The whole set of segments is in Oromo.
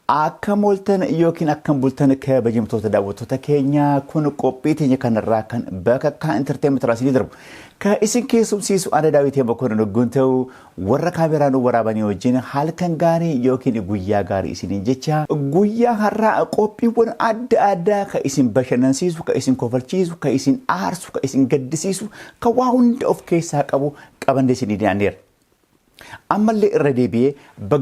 Akkam ooltan yookiin akkam bultan, kabajamtoota daawwattoota keenya? Kun qophii teenya kanarraa kan Bakakkaa Entertainment irraa isinii darbu. Kan isin keessumsiisu ana Daawitee Bokkonna Nugguun ta'u, warra kaameraa nu waraabanii wajjin halkan gaarii yookiin guyyaa gaarii isiniin jecha, guyyaa har'aa qophiiwwan adda addaa kan isin bashannansiisu, kan isin kofalchiisu, kan isin aarsu, kan isin gaddisiisu, kan waa hunda of keessaa qabu qabannee isinii dhiyaanneerra. Ammallee irra deebi'ee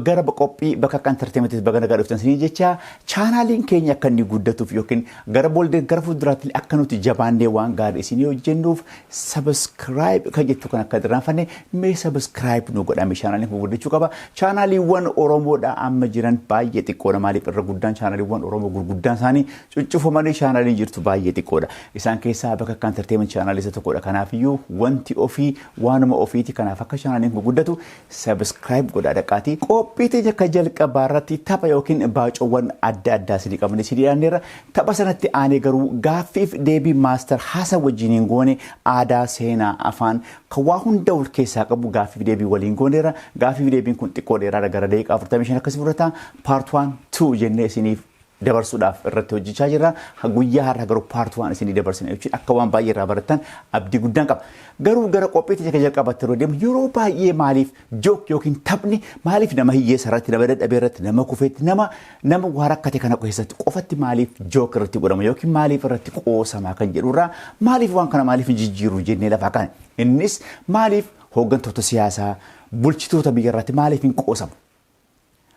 gara qophii Bakakkaa Entertainmentiis baga nagaa dhuftan isinii jecha, chaanaaliin keenya akka inni guddatuuf yookiin gara booddee gara fuulduraatti akka nuti jabaannee waan gaarii isinii hojjennuuf subscribe kan jettu kan akka irraanfanne mee subscribe nu godhame. Chaanaaliin kun guddachuu qaba. Chaanaaliiwwan Oromoodha amma jiran baay'ee xiqqoodha. Maaliif irra guddaan chaanaaliiwwan Oromoo gurguddaan isaanii cuccufamanii chaanaaliin jirtu baay'ee xiqqoodha. Isaan keessaa Bakakkaa Entertainment chaanaalii isa tokkodha. Kanaafiyyuu wanti ofii waanuma ofiiti. Kanaaf akka chaanaaliin kun guddatu subscribe godhaa dhaqaatii. Qophii teenya akka jalqabaa irratti tapha yookiin baacoowwan adda addaa isinii qabannee isinii dhiyaanneerra. Tapha sanatti aanee garuu gaaffiif deebii Master Hasan wajjiniin goone, aadaa, seenaa, afaan kan waa hunda wal keessaa qabu gaaffiif deebii waliin gooneerra. Gaaffiif deebiin kun xiqqoo dheeraadha, gara daqiiqaa 45 akkasii fudhata. Part 1, 2 jennee isiniif dabarsuudhaaf irratti hojjechaa jirra. Guyyaa har'a garuu part 1 isinii dabarsina jechuun akka waan baay'ee irraa barattan abdii guddaan qaba. Garuu gara qophiitti akka jalqabaatti yeroo deemu, yeroo baay'ee maaliif joke yookiin taphni maaliif nama hiyyeessa irratti, nama dadhabee irratti, nama kufeetti, nama waa rakkate kana keessatti qofatti maaliif joke irratti godhama yookiin maaliif irratti qoosama kan jedhurraa, maaliif waan kana maaliif hin jijjiiru jennee lafaa kana. Innis maaliif hooggantoota siyaasaa, bulchitoota biyya irratti maaliif hin qoosamu?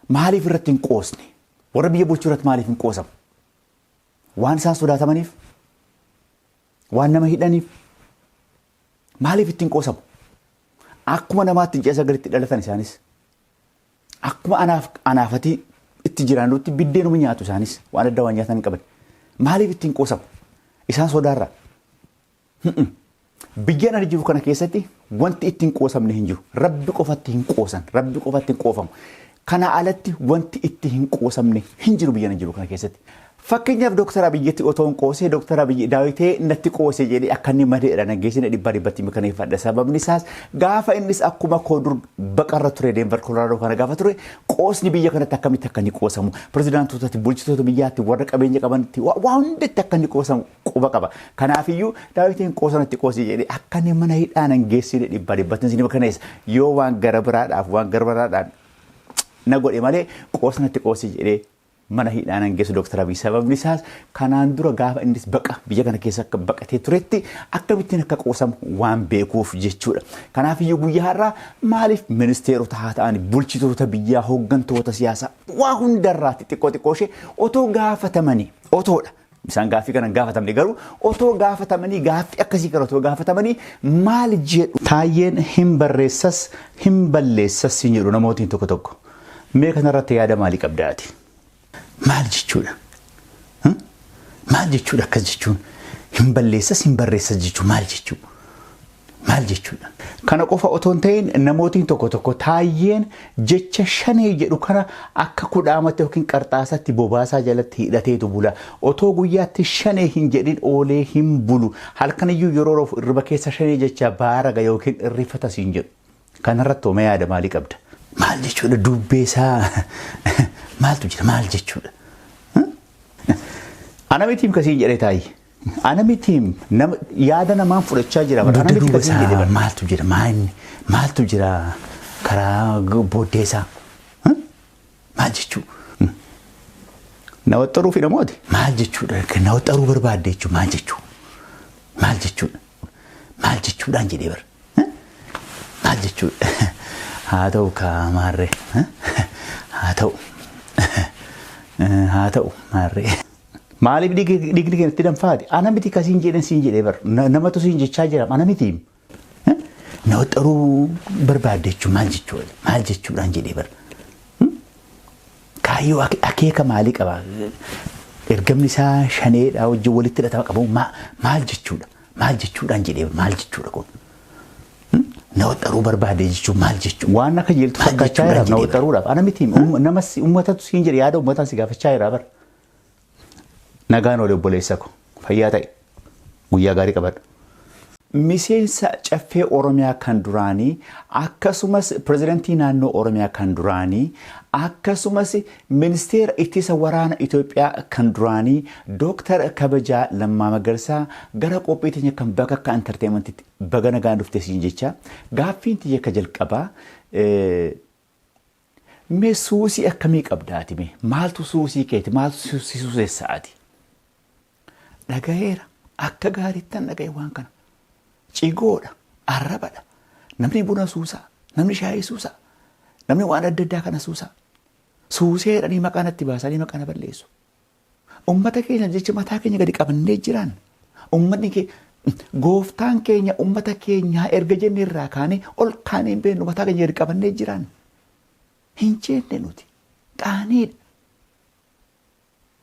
Maaliif irratti hin qoosne? Warra biyya bulchuu irratti maaliif hin qoosamu? Waan isaan sodaatamaniif? Waan nama hidhaniif? Maaliif ittiin qoosamu? Akkuma namaatti ji'a 9tti dhalatan isaanis. Akkuma anaaf anaafatii itti jiraannutti biddeenuma nyaatu isaanis, waan addaa waan nyaatan hin qaban. Maaliif ittiin qoosamu? Isaan sodaarraa. Biyyaan ani jiru kana keessatti wanti ittiin qoosamne hin jiru. Rabbi qofatti hin qoosan. Rabbi qofatti hin qoofamu. Kana alatti wanti itti hin qoosamne hin jiru biyya ani jiru kana keessatti. Fakkeenyaaf, Dooktar Abiyyitti otoo hin qoosee, Dooktar Abiyyi Daawitee natti qoose jedhee akka inni madeedha nageessine 100% mirkaneeffadha. Sababni isaas gaafa innis akkuma koo dur baqarra ture, Denver Colorado kana gaafa ture, qoosni biyya kanatti akkamitti akka inni qoosamu, pirezidaantootatti, bulchitoota biyyaatti, warra qabeenya qabanitti, waa hundatti akka inni qoosamu quba qaba. Kanaafiyyuu Daawitiin qoosa natti qoosii jedhee akka inni mana hidhaa nan geessine 100% isin mirkaneessa. Yoo waan gara biraadhaaf waan gara biraadhaan na godhe malee qoosa natti qoosii jedhee mana hidhaa nan geessu Dooktar Abiy. Sababni isaas kanaan dura gaafa innis baqa biyya kana keessa akka baqatee turetti akkamittiin akka qoosamu waan beekuuf jechuudha. Kanaafiyyuu guyyaa har'aa maaliif ministeerota haa ta'an, bulchitoota biyyaa, hooggantoota siyaasaa, waa hundarraatti xiqqoo xiqqoo ishee otoo gaafatamanii otoodha. Isaan gaaffii kana hin gaafatamne, garuu otoo gaafatamanii, gaaffii akkasii kana otoo gaafatamanii maal jedhu? Taayyeen hin barreessas hin balleessas hin jedhu namootni tokko tokko. Mee kanarratti yaada maalii qabda ati? Maal jechuudha? Maal jechuudha akkas jechuun? Hin balleessas hin barreessas jechuun maal jechuudha? Maal jechuudha? Kana qofa otoo hin ta'in, namootni tokko tokko Taayyeen jecha shanee jedhu kana akka kudhaamatti yookiin qarxaasatti bobaasaa jalatti hidhateetu bula. Otoo guyyaatti shanee hin jedhin oolee hin bulu. Halkaniyyuu yeroo rafu irriba keessa shanee jecha baaraga yookiin irrifata siin jedhu. Kanarratti hoo yaada maalii qabda? Maal jechuudha? Dubbee isaa maaltu jira? Maal jechuudha? Ana mitiim kasiin jedhee Taayye. Ana mitiim, nama yaada namaan fudhachaa jira bara. Ana Dugda miti duuba kasiin jedhe isaa bara. Maaltu jira? Maal maaltu jira karaa booddee isaa? Maal jechuu? Na waxxaruu fi namooti. Maal jechuudha? Na waxxaruu barbaadde jechuu maal jechuu? Maal jechuudha? Maal jechuudhaan jedhee bara. Maal jechuudha? Haa ta'u kaa maarree. Haa ta'u. Haa ta'u maarree. Maaliif dhiigni keenya itti danfaati? Ana miti kasiin jedhan siin jedhee bar. Namatu siin jechaa jira. Ana miti. Na waxxaruu barbaadde jechuun maal jechuudha? Maal jechuudhaan jedhee bara. Kaayyoo akeeka maalii qaba? Ergamni isaa shaneedha wajjin walitti hidhatama qabu maal jechuudha? Maal jechuudhaan jedhee, maal jechuudha kun? Na waxxaruu barbaade jechuun maal jechuudha? Waan akka jeeltu Maal fakkaachaa jechuudhaan jira na jedhee bara. waxxaruudhaaf. Ana miti, nama uummatatu siin jedhe, yaada uummataan si gaafachaa jira bara. Nagaan oole obboleessa ko. Fayyaa ta'e. Guyyaa gaarii qabadhu. Miseensa Caffee Oromiyaa kan duraanii, akkasumas pirezidantii naannoo Oromiyaa kan duraanii, akkasumas ministeera ittisa waraana Itoophiyaa kan duraanii Dooktar Kabajaa Lammaa Magarsaa, gara qophii teenya kan Bakakkaa Entertainmentitti baga nagaan dhufte siin jecha. Gaaffiin tiyya ka jalqabaa, mee suusii akkamii qabdaati? Mee maaltu suusii keeti? Maaltu si suusessaati? Dhagayeera, akka gaariittan dhagaye waan kana. Cigoodha, arrabadha. Namni buna suusaa, namni shaayii suusaa, namni waan adda addaa kana suusaa. Suusee jedhanii maqaa natti baasanii maqaa na balleessu. Ummata keenya jecha mataa keenya gadi qabannee jiraan. Ummanni kee gooftaan keenya ummata keenyaa erga jenne irraa kaanee ol kaanee hin beeknu, mataa keenya gadi qabannee jiraan. Hin jenne nuti. Qaaniidha.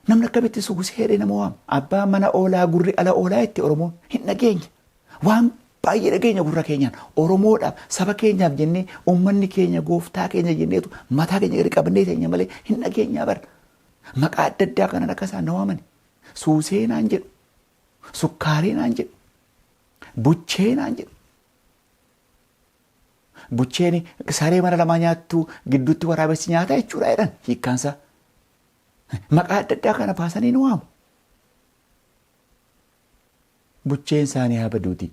Namni akkamitti suusee jedhee nama waama? Abbaan mana oolaa gurri ala oolaa itti Oromoon hin dhageenya. Waan baay'ee dhageenya gurra keenyaan. Oromoodhaaf, saba keenyaaf jennee, uummanni keenya gooftaa keenya jenneetu mataa keenya gadi qabannee teenya malee hin dhageenyaa bara. Maqaa adda addaa kanan akka isaan na waamani. Suusee naan jedhu. Sukkaaree naan jedhu. Buchee naan jedhu. Bucheen saree mana lamaa nyaattu gidduutti waraabessi nyaata jechuudha jedhan hiikkaansaa. Maqaa adda addaa kana baasanii nu waamu. Bucheen isaanii haa baduuti.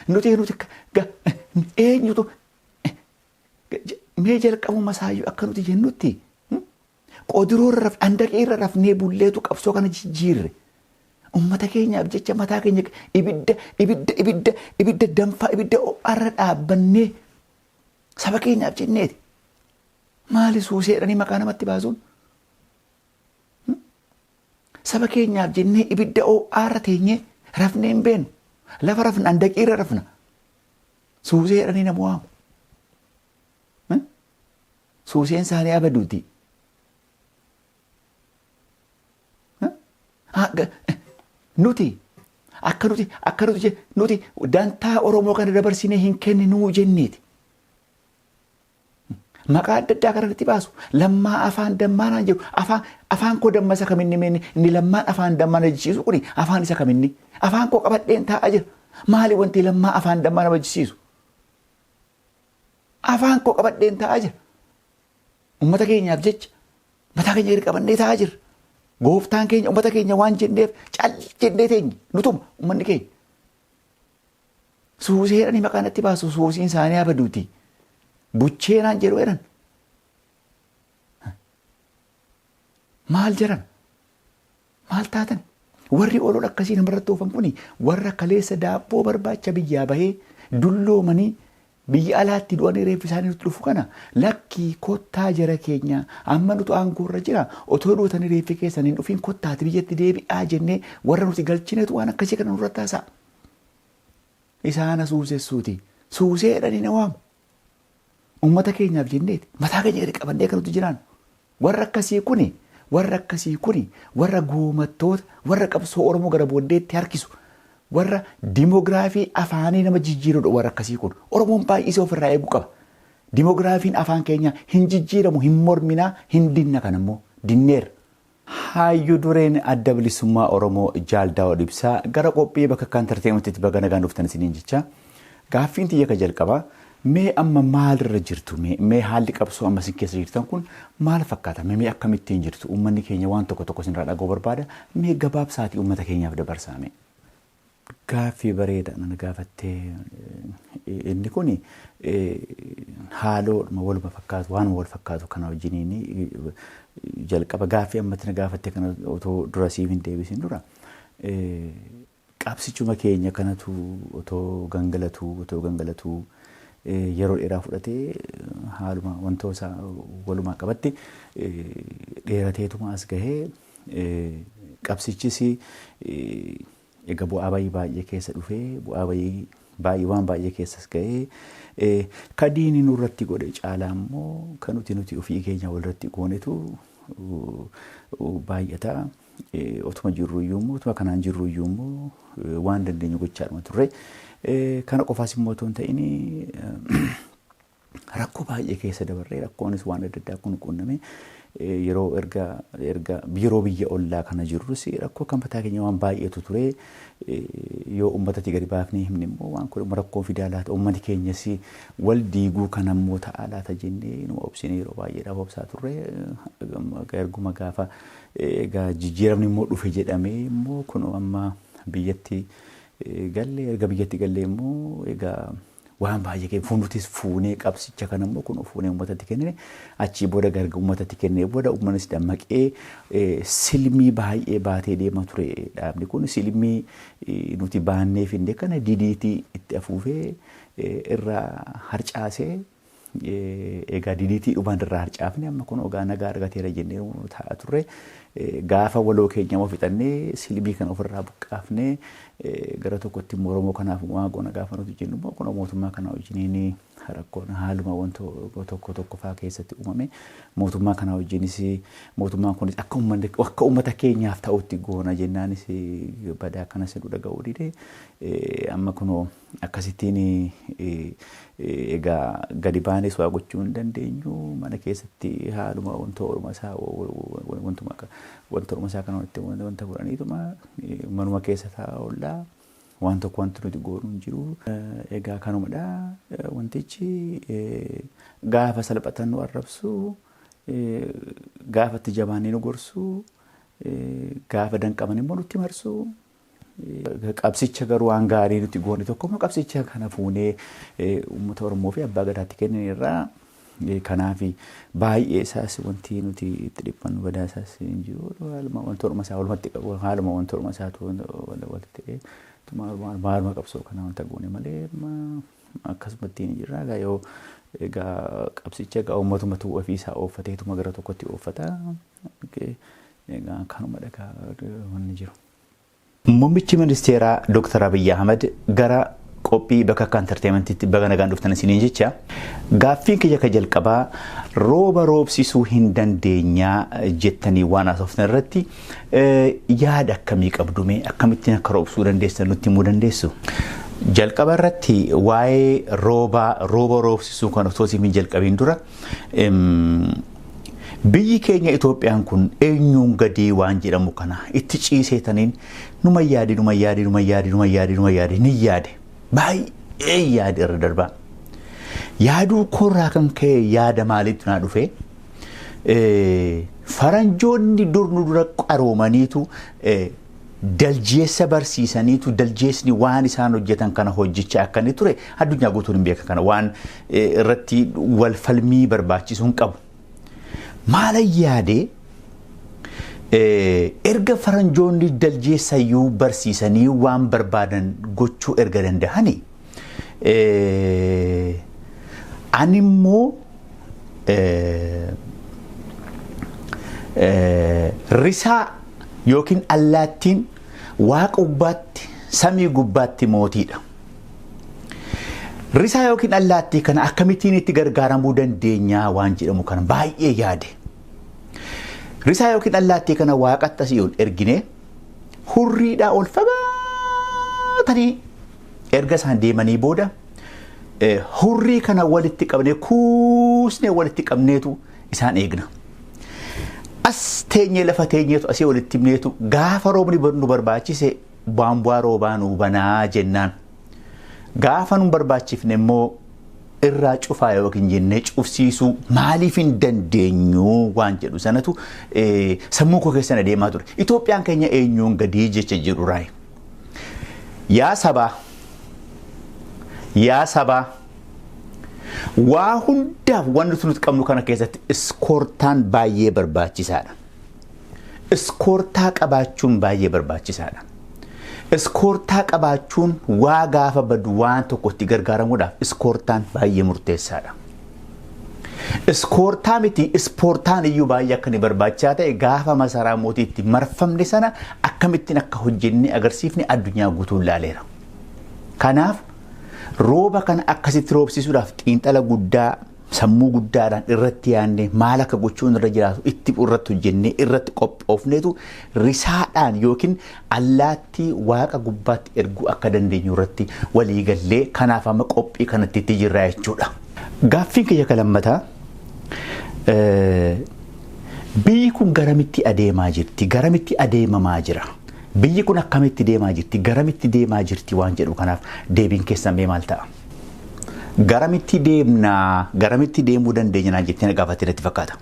Nuti eenyutu mee jalqabuma isaayyuu akka nuti jennutti qodiroo irra handaqee irra rafnee bulleetu qabsoo kana jijjiirre. Uummata keenyaaf jecha mataa keenya ibidda ibidda ibidda ibidda danfaa, ibidda ho'aarra dhaabbannee saba keenyaaf jenneeti. Maali suusee jedhanii maqaa namatti baasuun? Saba keenyaaf jennee ibidda ho'aarra teenyee rafnee hin beeknu. Lafa rafna, handaqii irra rafna. Suusee jedhanii nama waamu. Suuseen isaanii abaduuti. Nuti akka nuti nuti dantaa Oromoo kana dabarsinee hin kenninuu jenneeti. Maqaa adda addaa kanatti baasu. Lammaa afaan dammaa naan jedhu. Afaan koo damma isa kaminni meeni? Inni lammaan afaan dammaa na jechisiisu kuni afaan isa kaminni? Afaan koo qabadheen taa'aa jira. Maali wanti lammaa afaan dammaa nama jechisiisu? Afaan koo qabadheen taa'aa jira. Uummata keenyaaf jecha mataa keenya gadi qabannee taa'aa jirra. Gooftaan keenya uummata keenya waan jenneef cal jennee teenye nutuma uummanni keenya. Suusee jedhanii maqaa natti baasu, suusiin isaanii abaduuti. Buchee naan jedhu jedhan. Maal jedhan? Maal taatan? Warri olola akkasii namarratti oofan kuni warra kaleessa daabboo barbaacha biyyaa bahee dulloomanii biyya alaatti du'anii reeffi isaanii nutti dhufu kana, lakkii kottaa jara keenya, amma nutu aangoorra jira, otoo duutanii reeffi keessan hin dhufiin kottaati biyyatti deebi'aa jennee warra nuti galchinetu waan akkasii kana nurratti haasa'a. Isaana suusessuuti. Suusee jedhanii na waamu. Uummata keenyaaf jenneeti mataa keenya gadi qabannee kan nuti jiraannu. Warra akkasii kuni, warra akkasii kuni warra goomattoota, warra qabsoo Oromoo gara booddeetti harkisu, warra dimoogiraafii afaanii nama jijjiirudha warra akkasii kun. Oromoon baay'isee ofirraa eeguu qaba. Dimoogiraafiin afaan keenyaa hin jijjiiramu, hin morminaa, hin dinna, kan ammoo dinneerra. Hayyuu dureen Adda Bilisummaa Oromoo Jaal Daawud Ibsaa, gara qophii Bakakkaa Entertainmentitti baga nagaan dhuftan isiniin jecha. Gaaffiin tiyya ka jalqabaa, mee amma maalirra jirtu? Mee haalli qabsoo amma isin keessa jirtan kun maal fakkaata? Mee akkamittiin jirtu? Uummanni keenya waan tokko tokko isinirraa dhaga'uu barbaada. Mee gabaabsaatii uummata keenyaaf dabarsaa mee. Gaaffii bareeda nana gaafattee. Inni kun haaloodhuma waluma fakkaatu, waanuma wal fakkaatu kana wajjiniin jalqaba gaaffii ammatti na gaafatte kana otoo dura siif hin deebisin dura, qabsichuma keenya kanatu otoo gangalatu yeroo dheeraa fudhatee, haaluma wantoota walumaa qabatti dheerateetuma as gahee. Qabsichis egaa bu'aa bayii baay'ee keessa dhufee, bu'aa bayii baay'ee waan baay'ee keessas gahee, ka diinni nurratti godhe caalaa immoo kan nuti ofii keenya walirratti goonetu baay'ata. Otuma jirru iyyuu immoo, otuma kanaan jirru iyyuu immoo waan dandeenyu gochaadhuma turre. Kana qofaas immoo otoo hin ta'in, Rakkoo baay'ee keessa dabarree, rakkoonis waan adda addaa kun quunname, yeroo erga yeroo biyya ollaa kana jirrus rakkoo kan mataa keenya waan baay'eetu ture. Yoo uummatatti gadi baafnee himne immoo waan kun rakkoo fidaa laata, uummati keenyas wal diiguu kan ammoo ta'a laata jennee nu obsine, yeroo baay'eedhaaf obsaa turre. Erguma gaafa egaa jijjiiramni immoo dhufe jedhamee immoo kun amma biyyatti galle, erga biyyatti galle immoo egaa waan baay'ee fuunutis fuunee, qabsicha kana immoo kun fuunee uummatatti kennine. Achii booda garga uummatatti kennee booda uummannis dammaqee silmii baay'ee baatee deemaa ture. Dhaabni kun silmii nuti baannee finde kana didiitii itti afuufee irraa harcaasee, egaa didiitii dhumaan irraa harcaafne, amma kun ogaa nagaa argateera jennee taa'aa turre. Gaafa waloo keenya immoo fixannee silmii kana ofirraa buqqaafnee gara tokkotti immoo Oromoo kanaaf waa goona gaafa nuti jennu immoo kun mootummaa kana wajjiniin rakkoon haaluma wanta tokko tokko faa keessatti uumame. Mootummaa kana wajjinis, mootummaan kunis akka uummata keenyaaf ta'utti goona jennaanis badaa kanas nu dhaga'uu dide. Amma kunoo akkasittiin egaa gadi baanes waa gochuu hin dandeenyu. Mana keessatti haaluma wanta orma isaa wantuma wanta orma isaa kana walitti wanta godhaniituma manuma keessa taa'aa oollaa, waan tokko wanti nuti goonu hin jiru. Egaa kanumadha wantichi. Gaafa salphatan nu arrabsu, gaafa itti jabaannee nu gorsu, gaafa danqaman immoo nutti marsu. Qabsicha garuu waan gaarii nuti goone tokko immoo qabsicha kana fuunee uummata Oromoo fi abbaa gadaatti kennan irraa. Kanaaf baay'ee isaas wanti nuti itti dhiphannu badaa isaas hin jiru. Haaluma wanta orma isaa walumatti qabu, haaluma wanta orma isaatu walitti ta'e maaluma qabsoo kana wanta goone malee akkasumatti hin jirra. Egaa yoo egaa qabsicha egaa uummatumatu ofii isaa ooffateetuma gara tokkotti ooffata. Egaa kanuma dhagaa wanni jiru. Muummichi ministeeraa Dr. Abiyyi Ahmad, gara qophii Bakakkaa Entertainmentiitti baga nagaan dhuftan isiniin jecha. Gaaffiin kiyya ka jalqabaa, rooba roobsisuu hin dandeenyaa jettanii waan haasoftan irratti yaada akkamii qabdume? Akkamittiin akka roobsuu dandeessan nutti himuu dandeessu? Jalqaba irratti waa'ee rooba rooba roobsisuu kan osoo siif hin jalqabiin dura, biyyi keenya Itoophiyaan kun eenyuun gadii waan jedhamu kana itti ciiseetaniin numa yaade, numa yaade, numa yaade, numa yaade, numa yaade, ni yaade, baay'ee yaade irra darbaa. Yaaduu koorraa kan ka'e yaada maaliitu naa dhufe? Faranjoonni dur nu dura qaroomaniitu daljeessa barsiisaniitu, daljeessni waan isaan hojjetan kana hojjechaa akka inni ture addunyaa guutuun hin beekan. Kana waan irratti wal falmii barbaachisuu hin qabu. Maalan yaadee? Erga faranjoonni daljeessayyuu barsiisanii waan barbaadan gochuu erga danda'anii, ani immoo risaa yookiin allaattiin waaqa gubbaatti, samii gubbaatti mootiidha. Risaa yookiin allaattii kana akkamittiin itti gargaaramuu dandeenyaa waan jedhamu kana baay'ee yaade. Risaa yookiin allaattii kana waaqatti asii ol ergine, hurriidhaa ol fagaatanii erga isaan deemanii booda hurrii kana walitti qabnee, kuusnee walitti qabneetu isaan eegna. As teenyee, lafa teenyeetu asii walitti himneetu, gaafa roobni nu barbaachise baanbu'aa roobaa nuu banaa jennaan. Gaafa nu barbaachifne immoo irraa cufaa yookiin jennee cufsiisuu maaliif hin dandeenyu waan jedhu sanatu sammuu koo keessan adeemaa ture. Itoophiyaan keenya eenyuun gadii jecha jedhu raayi. Yaa sabaa, yaa sabaa, waa hundaaf wanti nuti qabnu kana keessatti iskoortaan baay'ee barbaachisaadha. Iskoortaa qabaachuun baay'ee barbaachisaadha. Iskoortaa qabaachuun waa gaafa badu waan tokkotti gargaaramuudhaaf iskoortaan baay'ee murteessaadha. Iskoortaa miti, ispoortaan iyyuu baay'ee akka inni barbaachisaa ta'e gaafa masaraa mootiitti marfamne sana akkamittiin akka hojjennee agarsiifne addunyaa guutuun laaleera. Kanaaf rooba kana akkasitti roobsisuudhaaf xiinxala guddaa, sammuu guddaadhaan irratti yaadnee, maal akka gochuun irra jiraatu itti irratti hojjennee irratti qophoofneetu risaadhaan yookiin allaattii waaqa gubbaatti erguu akka dandeenyu irratti walii gallee, kanaaf amma qophii kanatti itti jirra jechuudha. Gaaffiin kiyya kan lammataa biyyi kun garamitti adeemaa jirti? Garamitti adeemamaa jira? Biyyi kun akkamitti deemaa jirti? Garamitti deemaa jirti waan jedhu kanaaf deebiin keessan mee maal ta'a? Garamitti deemnaa? Garamitti deemuu dandeenya naan jettee na gaafatte natti fakkaata.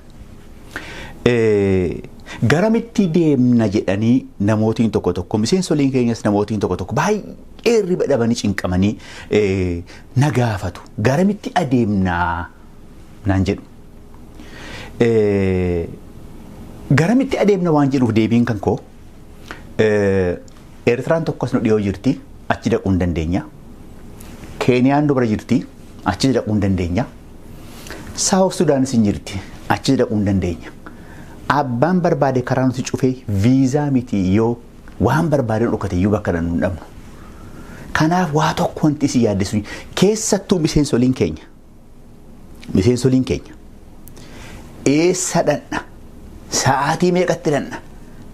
Garamitti deemna jedhanii namootiin tokko tokko miseensoliin keenyas namootiin tokko tokko baay'ee riba dhabanii cinqamanii na gaafatu. Garamitti adeemnaa naan jedhu. Garamitti adeemna waan jedhuuf deebiin kan koo Eertiraan tokkos nu dhiyoo jirti achi dhaquu hin dandeenya. Keeniyaan dubara jirti achi dhaquu hin dandeenya. Saawuf Sudaanis hin jirti achi dhaquu hin dandeenya. Abbaan barbaade karaa nuti cufee viizaa miti yoo waan barbaade dhokate iyyuu bakka nu hin dhabnu. Kanaaf waa tokko wanti isin yaaddessu keessattuu miseensoliin keenya. Miseensoliin keenya eessa dhanna? Sa'aatii meeqatti dhanna?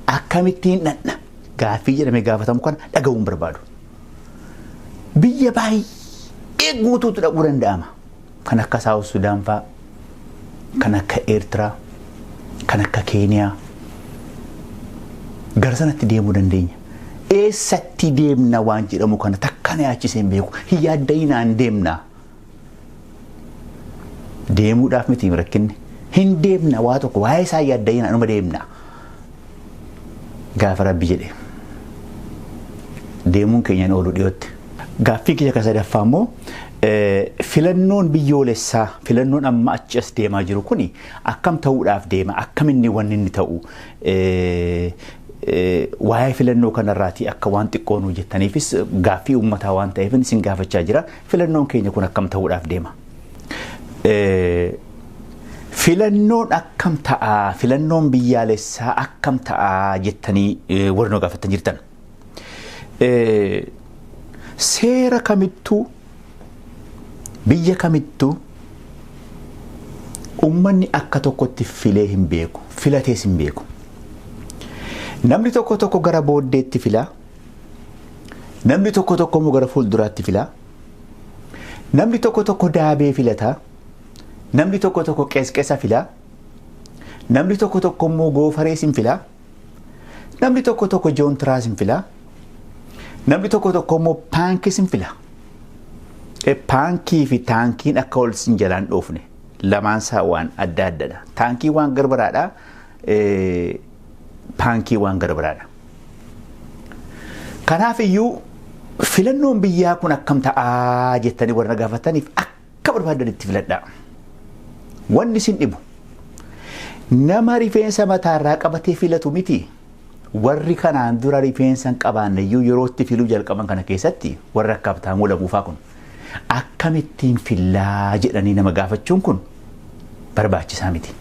Akkamittiin dhanna? Gaaffii jedhamee gaafatamu kana dhaga'uu hin barbaadu. Biyya baay'ee guutuutu dhaquu danda'ama. Kan akka Saawuf Sudaan fa'aa, kan akka Eertiraa, kan akka Keeniyaa. Gara sanatti deemuu dandeenya. Eessatti deemna waan jedhamu kana takka na yaachisee hin beeku. Hin yaadda'inaan deemna. Deemuudhaaf miti rakkinni. Hin deemna waa tokko waa'ee isaa yaadda'inaan dhuma deemna. Gaafa Rabbi jedhe. Deemuun keenya hin oolu dhiyootti. Gaaffii kiyya kan sadaffaa immoo filannoon biyyoolessaa filannoon amma achi as deemaa jiru kuni akkam ta'uudhaaf deema akkam inni wanni inni ta'u waa'ee filannoo kanarraatii akka waan xiqqoo nuu jettaniifis gaaffii uummataa waan ta'eef isin gaafachaa jira. Filannoon keenya kun akkam ta'uudhaaf deema? Filannoon akkam ta'a? Filannoon biyyaalessaa akkam ta'a jettanii warri nu gaafattan jirtan. Seera kamittuu biyya kamittuu uummanni akka tokkotti filee hin beeku, filatees hin beeku. Namni tokko tokko gara booddeetti filaa, namni tokko tokko immoo gara fuulduraatti filaa, namni tokko tokko daabee filataa, namni tokko tokko qeesqeesa filaa, namni tokko tokko immoo goofarees hin filaa, namni tokko tokko joontiraas hin filaa, namni tokko tokko immoo paankis hin filaa. Paankii fi taankiin akka ol sin jalaan dhoofne lamaan isaa waan adda addadha. Taankii waan garbaraadha. Paankii waan garbaraadha. Kanaaf iyyuu filannoon biyyaa kun akkam ta'aa jettanii warra gaafataniif akka barbaadanitti filadhaa. Wanni isin dhibu nama rifeensa mataarraa qabatee filatu miti. Warri kanaan dura rifeensa hin qabaanne iyyuu yeroo itti filuu jalqaban kana keessatti warri akka Habtaamuu Lamuufaa kun akkamittiin fillaa jedhanii nama gaafachuun kun barbaachisaa miti.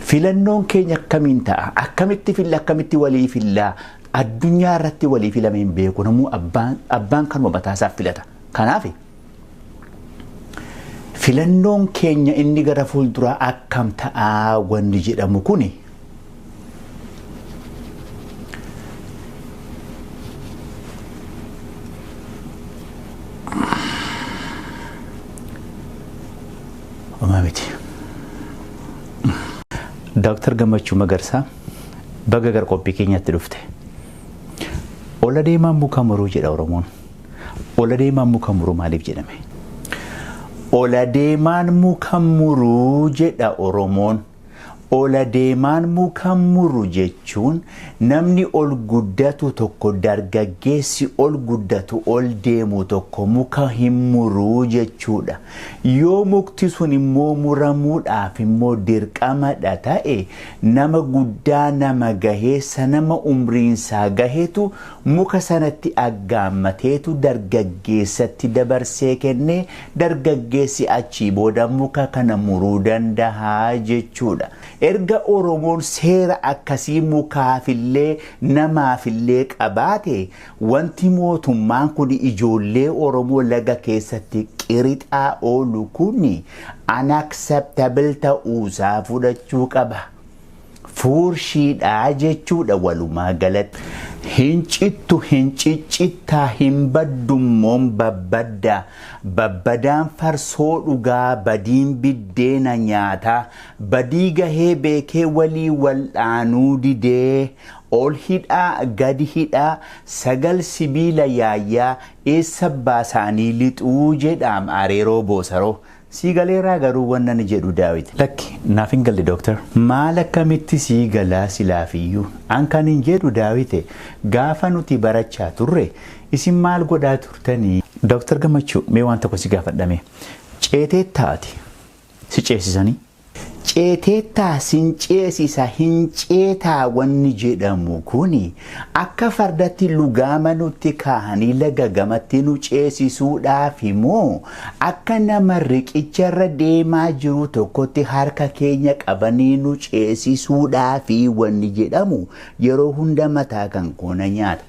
Filannoon keenya akkamiin ta'a? Akkamitti filla? Akkamitti walii fillaa? Addunyaa irratti walii filamee hin beeku. Namuu abbaan kanuma mataasaaf filata. Kanaaf filannoon keenya inni gara fuulduraa akkam ta'aa wanni jedhamu kuni homaa miti. Daaktar Gammachuu Magarsaa baga gara qophii keenyaatti dhufte. Ola deemaan muka muruu jedha Oromoon. Ola deemaan muka muruu maaliif jedhame? Ola deemaan muka muruu jedha Oromoon. Ola deemaan muka muru jechuun namni ol guddatu tokko dargaggeessi ol guddatu ol deemu tokko muka hin muruu jechuudha. Yoo mukti sun immoo muramuudhaaf immoo dirqamadha ta'e nama guddaa nama gaheessa nama umriinsaa gahetu muka sanatti aggaammateetu dargaggeessatti dabarsee kennee dargaggeessi achii booda muka kana muruu danda'a jechuudha. Erga Oromoon seera akkasii mukaafillee namaafillee qabaate wanti mootummaan kun ijoollee Oromoo laga keessatti qirixaa oolu kun unacceptable ta'uusaa fudhachuu qaba. Fuurshiidhaa jechuudha walumaa galatti. Hin cittu hin ciccittaa hin baddummoon babbaddaa babbadaan farsoo dhugaa badiin biddeena nyaataa badii gahee beekee walii wal'aanuu didee ol hidhaa gadi hidhaa sagal sibiila yaayyaa eessa baasaanii lixuu jedhaam areeroo boosaroo. Sii galeeraa garuu wanna ni jedhu Daawit. Lakki naaf hin galle dooktar. Maal akkamitti sii galaa silaafiyyuu? An kan hin jedhu Daawite gaafa nuti barachaa turre isin maal godhaa turtanii? Dooktar Gammachuu mee waan tokko si gaafadhame. Ceeteettaati si ceesisanii? Ceeteettaa sin ceesisa hin ceetaa wanni jedhamu kuni akka fardatti lugaama nutti kaahanii laga gamatti nu ceesisuudhaaf immoo akka nama riqicharra deemaa jiru tokkotti harka keenya qabanii nu ceesisuudhaaf wanni jedhamu yeroo hunda mataa kan koona nyaata.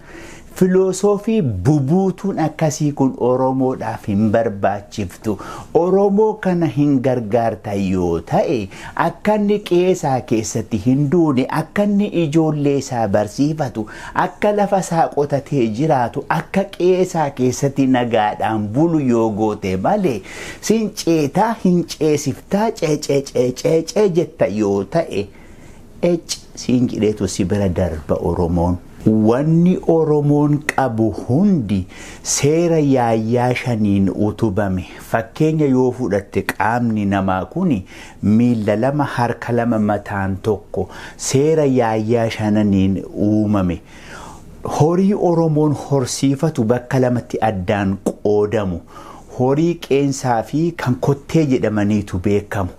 Filosoofii bubuutuun akkasii kun Oromoodhaaf hin barbaachiftu. Oromoo kana hin gargaarta yoo ta'e akka inni qe'eesaa keessatti hin duune, akka inni ijoollee isaa barsiifatu, akka lafa isaa qotatee jiraatu, akka qe'eesaa keessatti nagaadhaan bulu yoo goote malee sin ceetaa hin ceesiftaa ceeceeceeceecee jetta yoo ta'e ec siin jedheetu si bira darba Oromoon. Wanni Oromoon qabu hundi seera yaayyaa shaniin utubame. Fakkeenya yoo fudhatte qaamni namaa kun miilla lama harka lama mataan tokko seera yaayyaa shananiin uumame. Horii Oromoon horsiifatu bakka lamatti addaan qoodamu. Horii qeensaa fi kan kottee jedhamaniitu beekamu.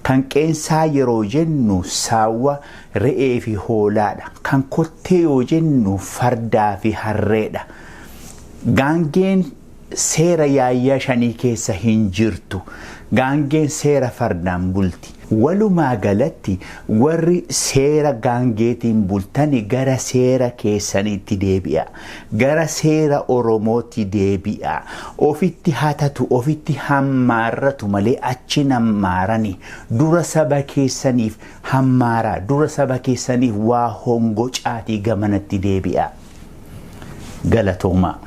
Kan qeensaa yeroo jennu saawwa, re'ee fi hoolaadha. Kan kottee yoo jennu fardaa fi harreedha. Gaangeen seera yaayyaa shanii keessa hin jirtu. Gaangeen seera fardaan bulti. Walumaa galatti warri seera gaangeetiin bultani gara seera keessanitti deebi'a. Gara seera Oromootti deebi'a. Ofitti hatatu, ofitti hammaarratu malee achi hammaarani. Dura saba keessaniif hammaaraa, dura saba keessaniif waa hongocaatii gamanatti deebi'a. Galatoomaa.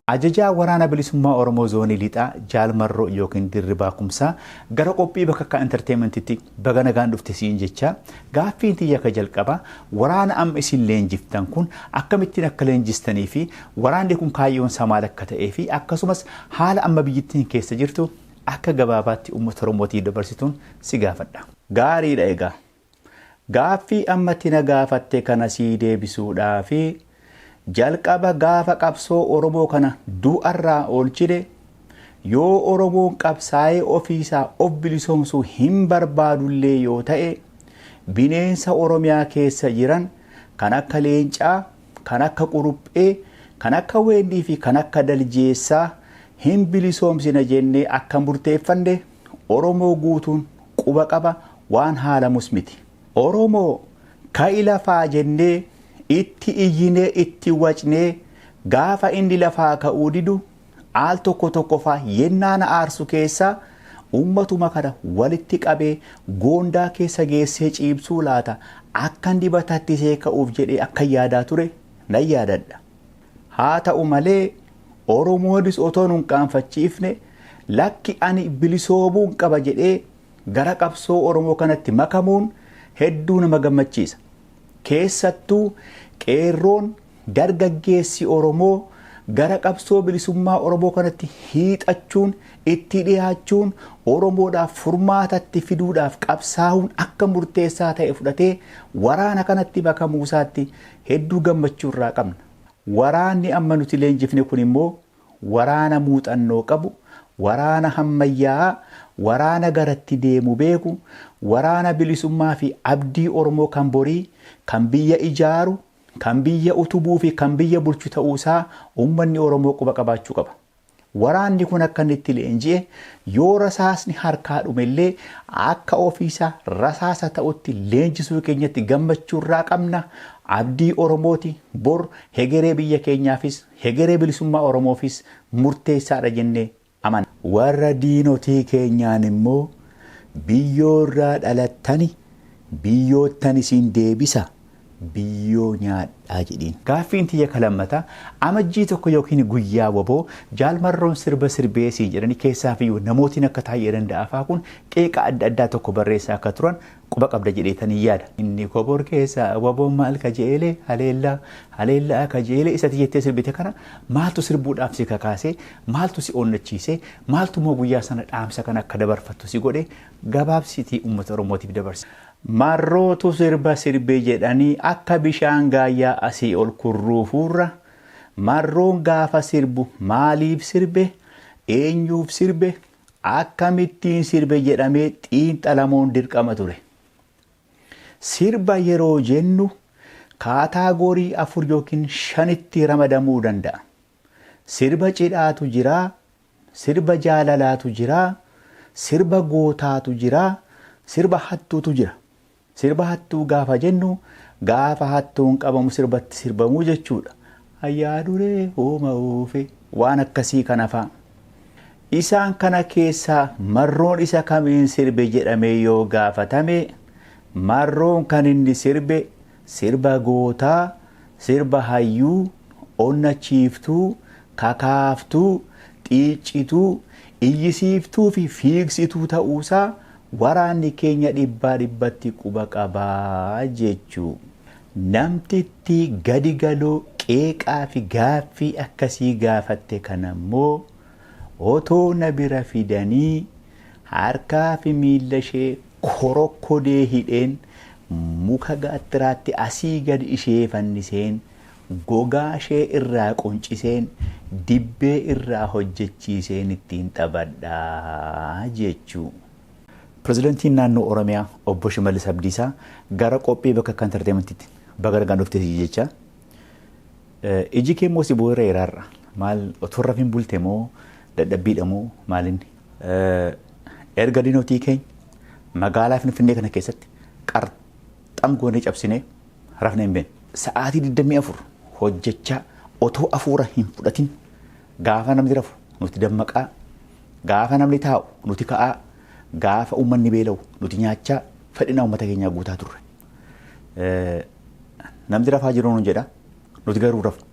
Ajajaa Waraana Bilisummaa Oromoo Zoonii Lixaa Jaal Marroo yookiin Dirribaa Kumsaa gara qophii Bakakkaa Enterteementitti baga nagaan dhufte siin jecha gaaffiin tiyya ka jalqaba waraana amma isin leenjiftan kun akkamittiin akka leenjistanii fi waraanni kun kaayyoon isaa maal akka ta'ee fi akkasumas haala amma biyyittiin keessa jirtu akka gabaabaatti uummata Oromootiif dabarsituun si gaafadha. Gaariidha egaa. Gaaffii ammatti na gaafatte kana sii deebisuudhaafi jalqaba gaafa qabsoo Oromoo kana du'arraa oolchine yoo Oromoon qabsaa'ee ofiisaa of bilisoomsuu hin barbaadullee yoo ta'e bineensa Oromiyaa keessa jiran kan akka leencaa, kan akka quruphee, kan akka weennii fi kan akka daljeessaa hin bilisoomsina jennee akka murteeffanne Oromoo guutuun quba qaba waan haalamus miti. Oromoo ka'i lafaa jennee itti iyyinee itti wacnee gaafa inni lafaa ka'uu didu al tokko tokko faa yennaa na aarsu keessaa ummatuma kana walitti qabee goondaa keessa geessee ciibsuu laata akkan dibatattisee ka'uuf jedhee akka yaadaa ture nan yaadadha. Haa ta'u malee Oromoonis otoo nun qaanfachiifne lakki ani bilisoomuun qaba jedhee gara qabsoo Oromoo kanatti makamuun hedduu nama gammachiisa. Keessattuu qeerroon dargaggeessi Oromoo gara qabsoo bilisummaa Oromoo kanatti hiixachuun itti dhiyaachuun Oromoodhaaf furmaatatti fiduudhaaf qabsaa'uun akka murteessaa ta'e fudhatee waraana kanatti makamuusaatti hedduu gammachuu irraa qabna. Waraanni amma nuti leenjifne kun immoo waraana muuxannoo qabu, waraana hammayyaa'aa, waraana garatti deemu beeku, waraana bilisummaa fi abdii Oromoo kan borii, kan biyya ijaaru, kan biyya utubuu fi kan biyya bulchu ta'uusaa uummanni Oromoo quba qabaachuu qaba. Waraanni kun akka inni itti leenji'e yoo rasaasni harkaa dhumellee akka ofiisaa rasaasa ta'utti leenjisuu keenyatti gammachuu irraa qabna. Abdii Oromooti bor hegeree biyya keenyaafis hegeree bilisummaa Oromoofis murteessaadha jennee amanna. Warra diinotii keenyaan immoo biyyoo irraa dhalattani Biyyoottan isin deebisa biyyoo nyaadhaa jedhiin. Gaaffiin tiyya kalammataa amajjii 1 yookiin guyyaa waboo jaalmarroon sirba sirbee siin jedhanii keessaafiyyuu namootiin akka Taayyee Danda'aa fa'aa kun qeeqa adda addaa tokko barreessaa akka turan quba qabda jedheetanii yaada. Inni kobor keessa waboon maal kajeelee haleellaa haleellaa kajeelee isatti jettee sirbite kana maaltu sirbuudhaaf si kakaasee maaltu si onnachiisee maaltu immoo guyyaa sana dhaamsa kana akka dabarfattu si godhe gabaabsitii uummata Oromootiif dabarsi. Marrootu sirba sirbe jedhanii akka bishaan gaayyaa asii ol kurruufuurra marroon gaafa sirbu maaliif sirbe eenyuuf sirbe akkamittiin sirbe jedhamee xiinxalamuun dirqama ture. Sirba yeroo jennu kaataagorii 4 yookiin 5tti ramadamuu danda'a. Sirba cidhaatu jira, sirba jaalalaatu jira, sirba gootaatu jira, sirba hattuutu jira. Sirba hattuu gaafa jennu gaafa hattuun qabamu sirbatti sirbamuu jechuudha. Ayyaa duree hooma oofe waan akkasii kana fa'a. Isaan kana keessaa marroon isa kamiin sirbe jedhamee yoo gaafatame marroon kan inni sirbe sirba gootaa, sirba hayyuu, onnachiiftuu, kakaaftuu, xiiccituu, iyyisiiftuu fi fiigsituu ta'uusaa waraanni keenya dhibbaa dhibbatti quba qabaa jechuu. Namtittii gadi galoo qeeqaa fi gaaffii akkasii gaafatte kanammoo otoo na bira fidanii harkaa fi miilla ishee korokkodee hidheen muka gaattiraatti asii gadi ishee fanniseen gogaa ishee irraa qunciseen dibbee irraa hojjechiiseen ittiin taphadhaa jechuu. Pirezidantiin naannoo Oromiyaa obbo Shimallis Abdiisaa gara qophii bakka akka entertainmentiitti baga nagaan dhuftee jecha. Iji kee immoo si boo'eera hiraarra. Maal otoo rafin bulte moo dadhabbiidha moo maalinni? Erga diinotii keenya magaalaa Finfinnee kana keessatti qarxam goonee cabsinee rafnee hin beeknu. Sa'aatii 24 hojjechaa otoo afuura hin fudhatin gaafa namni rafu nuti dammaqaa, gaafa namni taa'u nuti ka'aa, gaafa uummanni beela'u nuti nyaachaa fedhina uummata keenyaa guutaa turre. Namni rafaa jiru nuun jedha nuti garuu rafnu.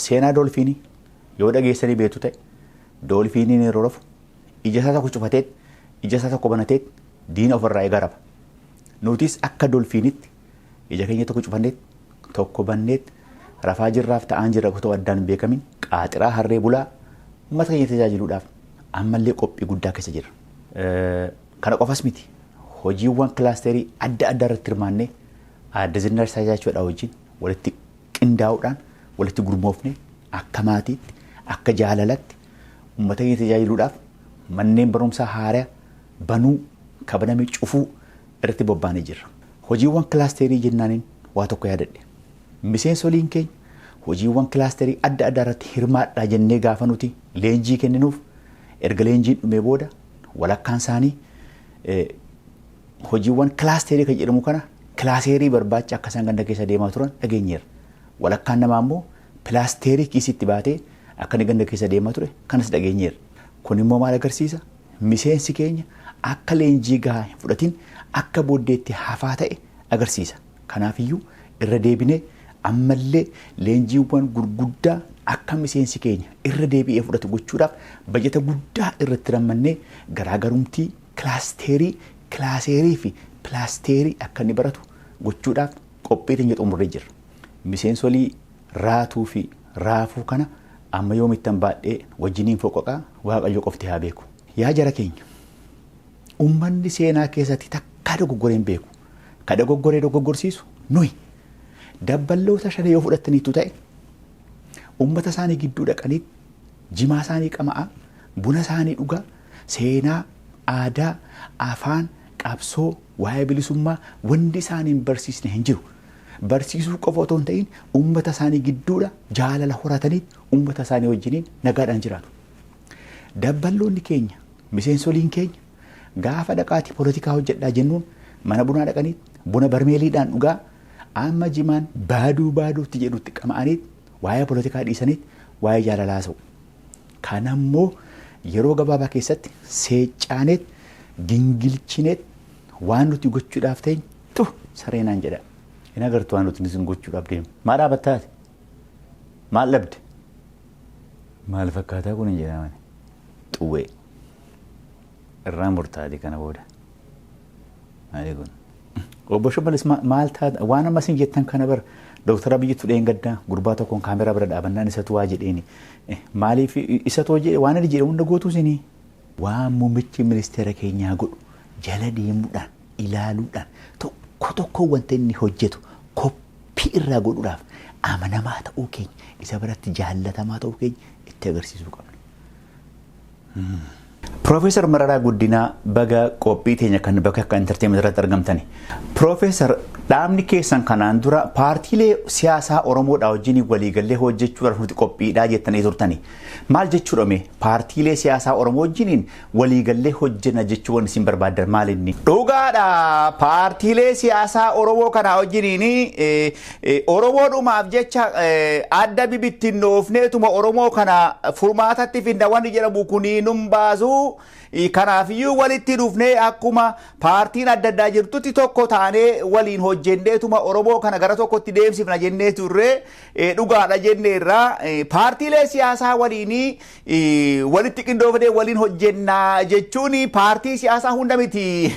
Seenaa doolfiinii yoo dhageessanii beektu ta'e doolfiiniin yeroo rafu ija isaa tokko cufateet ija isaa tokko banateet diina ofirraa eegaa rafa. Nutis akka doolfiinitti ija keenya tokko cufanneet tokko banneet rafaa jirraaf ta'aan jirra otoo addaan hin beekamin qaaxiraa harree bulaa uummata keenya tajaajiluudhaaf ammallee qophii guddaa keessa jirra. Kana qofas miti hojiiwwan kilaasterii adda addaa irratti hirmaannee aadde Zinnaash Taayyaachuu wajjin walitti qindaa'uudhaan walitti gurmoofne akka maatiitti akka jaalalatti uummata keenya tajaajiluudhaaf manneen barumsaa haaraa banuu kabaname cufuu irratti bobbaanee jirra. Hojiiwwan kilaasterii jennaaniin waa tokko yaadadhe. Miseensoliin keenya hojiiwwan kilaasterii adda addaa irratti hirmaadhaa jennee gaafa nuti leenjii kenninuuf erga leenjiin dhumee booda walakkaan isaanii hojiiwwan kilaasterii kan jedhamu kana kilaaseerii barbaacha akka isaan ganda keessa deemaa turan dhageenyeerra. Walakkaan namaa immoo pilaasteerii kiisitti baatee akka inni ganda keessa deemaa ture kanas dhageenyeerra. Kun immoo maal agarsiisa? Miseensi keenya akka leenjii gahaa hin fudhatin akka booddeetti hafaa ta'e agarsiisa. Kanaafiyyuu irra deebinee ammallee leenjiiwwan gurguddaa akka miseensi keenya irra deebi'ee fudhatu gochuudhaaf bajata guddaa irratti rammannee garaagarumtii kilaasteerii, kilaaseerii fi pilaasteerii akka inni baratu gochuudhaaf qophii teenya xumurree jirra. Miseensolii raatuu fi raafuu kana amma yoomittan baadhee wajjiniin foqoqaa Waaqayyo qofti haa beeku. Yaa jara keenya uummanni seenaa keessatti takkaa dogoggoree hin beeku. Ka dogoggoree dogoggorsiisu nuyi. Dabballoota shana yoo fudhattaniitu ta'e uummata isaanii gidduu dhaqanii jimaa isaanii qama'aa, buna isaanii dhugaa, seenaa, aadaa, afaan, qabsoo, waa'ee bilisummaa wanti isaanii hin barsiisne hin jiru. Barsiisuu qofa otoo hin ta'in uummata isaanii gidduudha jaalala horatanii uummata isaanii wajjiniin nagaadhaan jiraatu. Dabballoonni keenya, miseensoliin keenya gaafa dhaqaatii poolitikaa hojjedhaa jennuun mana bunaa dhaqanii buna barmeeliidhaan dhugaa amma jimaan baaduu baaduutti jedhutti qama'anii waa'ee poolitikaa dhiisanii waa'ee jaalalaa haasa'u. Kanammoo yeroo gabaabaa keessatti seeccaaneet gingilchineet Waan nuti gochuudhaaf teenye tu saree naan jedha. Hin agartu waan nuti isin gochuudhaaf deemu. Maal dhaabattaati? Maal dhabde? Maal fakkaataa kun hin jedhamani? Xuwwee. Irraa murtaati kana booda. Maali kun? Obbo Shimallis, maal taata? Waan amma isin jettan kana bara Dooktar Abiyyitu dheengaddaa gurbaa tokkoon kaameraa bira dhaabannaan isatu waa jedheeni. Maaliif isatu jedhe waan inni jedhe hunda gootu isinii? Waan muummichi ministeera keenyaa godhu jala deemuudhaan, ilaaluudhaan, tokko tokko wanta inni hojjetu koppii irraa godhuudhaaf amanamaa ta'uu keenya, isa biratti jaallatamaa ta'uu keenya itti agarsiisuu qabna. Piroofeesar Mararaa Guddinaa, baga qophii teenya kan Bakakkaa Entertainment irratti argamtani. Piroofeesar, dhaabni keessan kanaan dura paartiilee siyaasaa Oromoodhaa wajjin waliigallee hojjechuudhaaf nuti qophiidhaa jettanii turtani. Maal jechuudha mee paartiilee siyaasaa Oromoo wajjiniin waliigallee hojjenna jechuu wanti isin barbaaddan maal inni? Dhugaadha, paartiilee siyaasaa Oromoo kanaa wajjiniin Oromoodhumaaf jecha adda bibittinnoofneetuma Oromoo kana furmaatatti finna wanni jedhamu kuni nun baasu. Kanaafiyyuu walitti dhufnee akkuma paartiin adda addaa jirtutti tokko taanee waliin hojjenneetuma Oromoo kana gara tokkotti deemsifna jennee turre, dhugaadha jenneerra. Paartiilee siyaasaa waliin walitti qindoofnee waliin hojjennaa jechuun paartii siyaasaa hunda miti.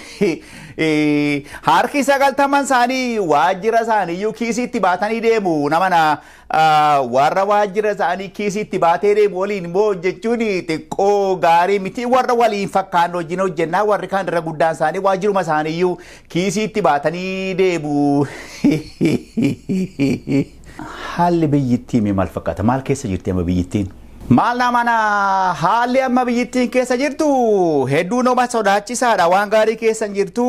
Harki 90 isaanii waajjira isaanii kiisiitti baatanii deemu. Namana warra waajjira isaanii kiisiitti baatee deemu waliin immoo hojjechuun xiqqoo gaarii miti. Warra waliin fakkaannu wajjin hojjennaa, warri kaan irra guddaan isaanii waajjiruma isaaniiyyuu kiisiitti baatanii deemu. Haalli biyyittii mee maal fakkaata? Maal keessa jirti amma biyyittiin? Maal namana, haalli amma biyyittiin keessa jirtu hedduu nama sodaachisaadha. Waan gaarii keessa hin jirtu.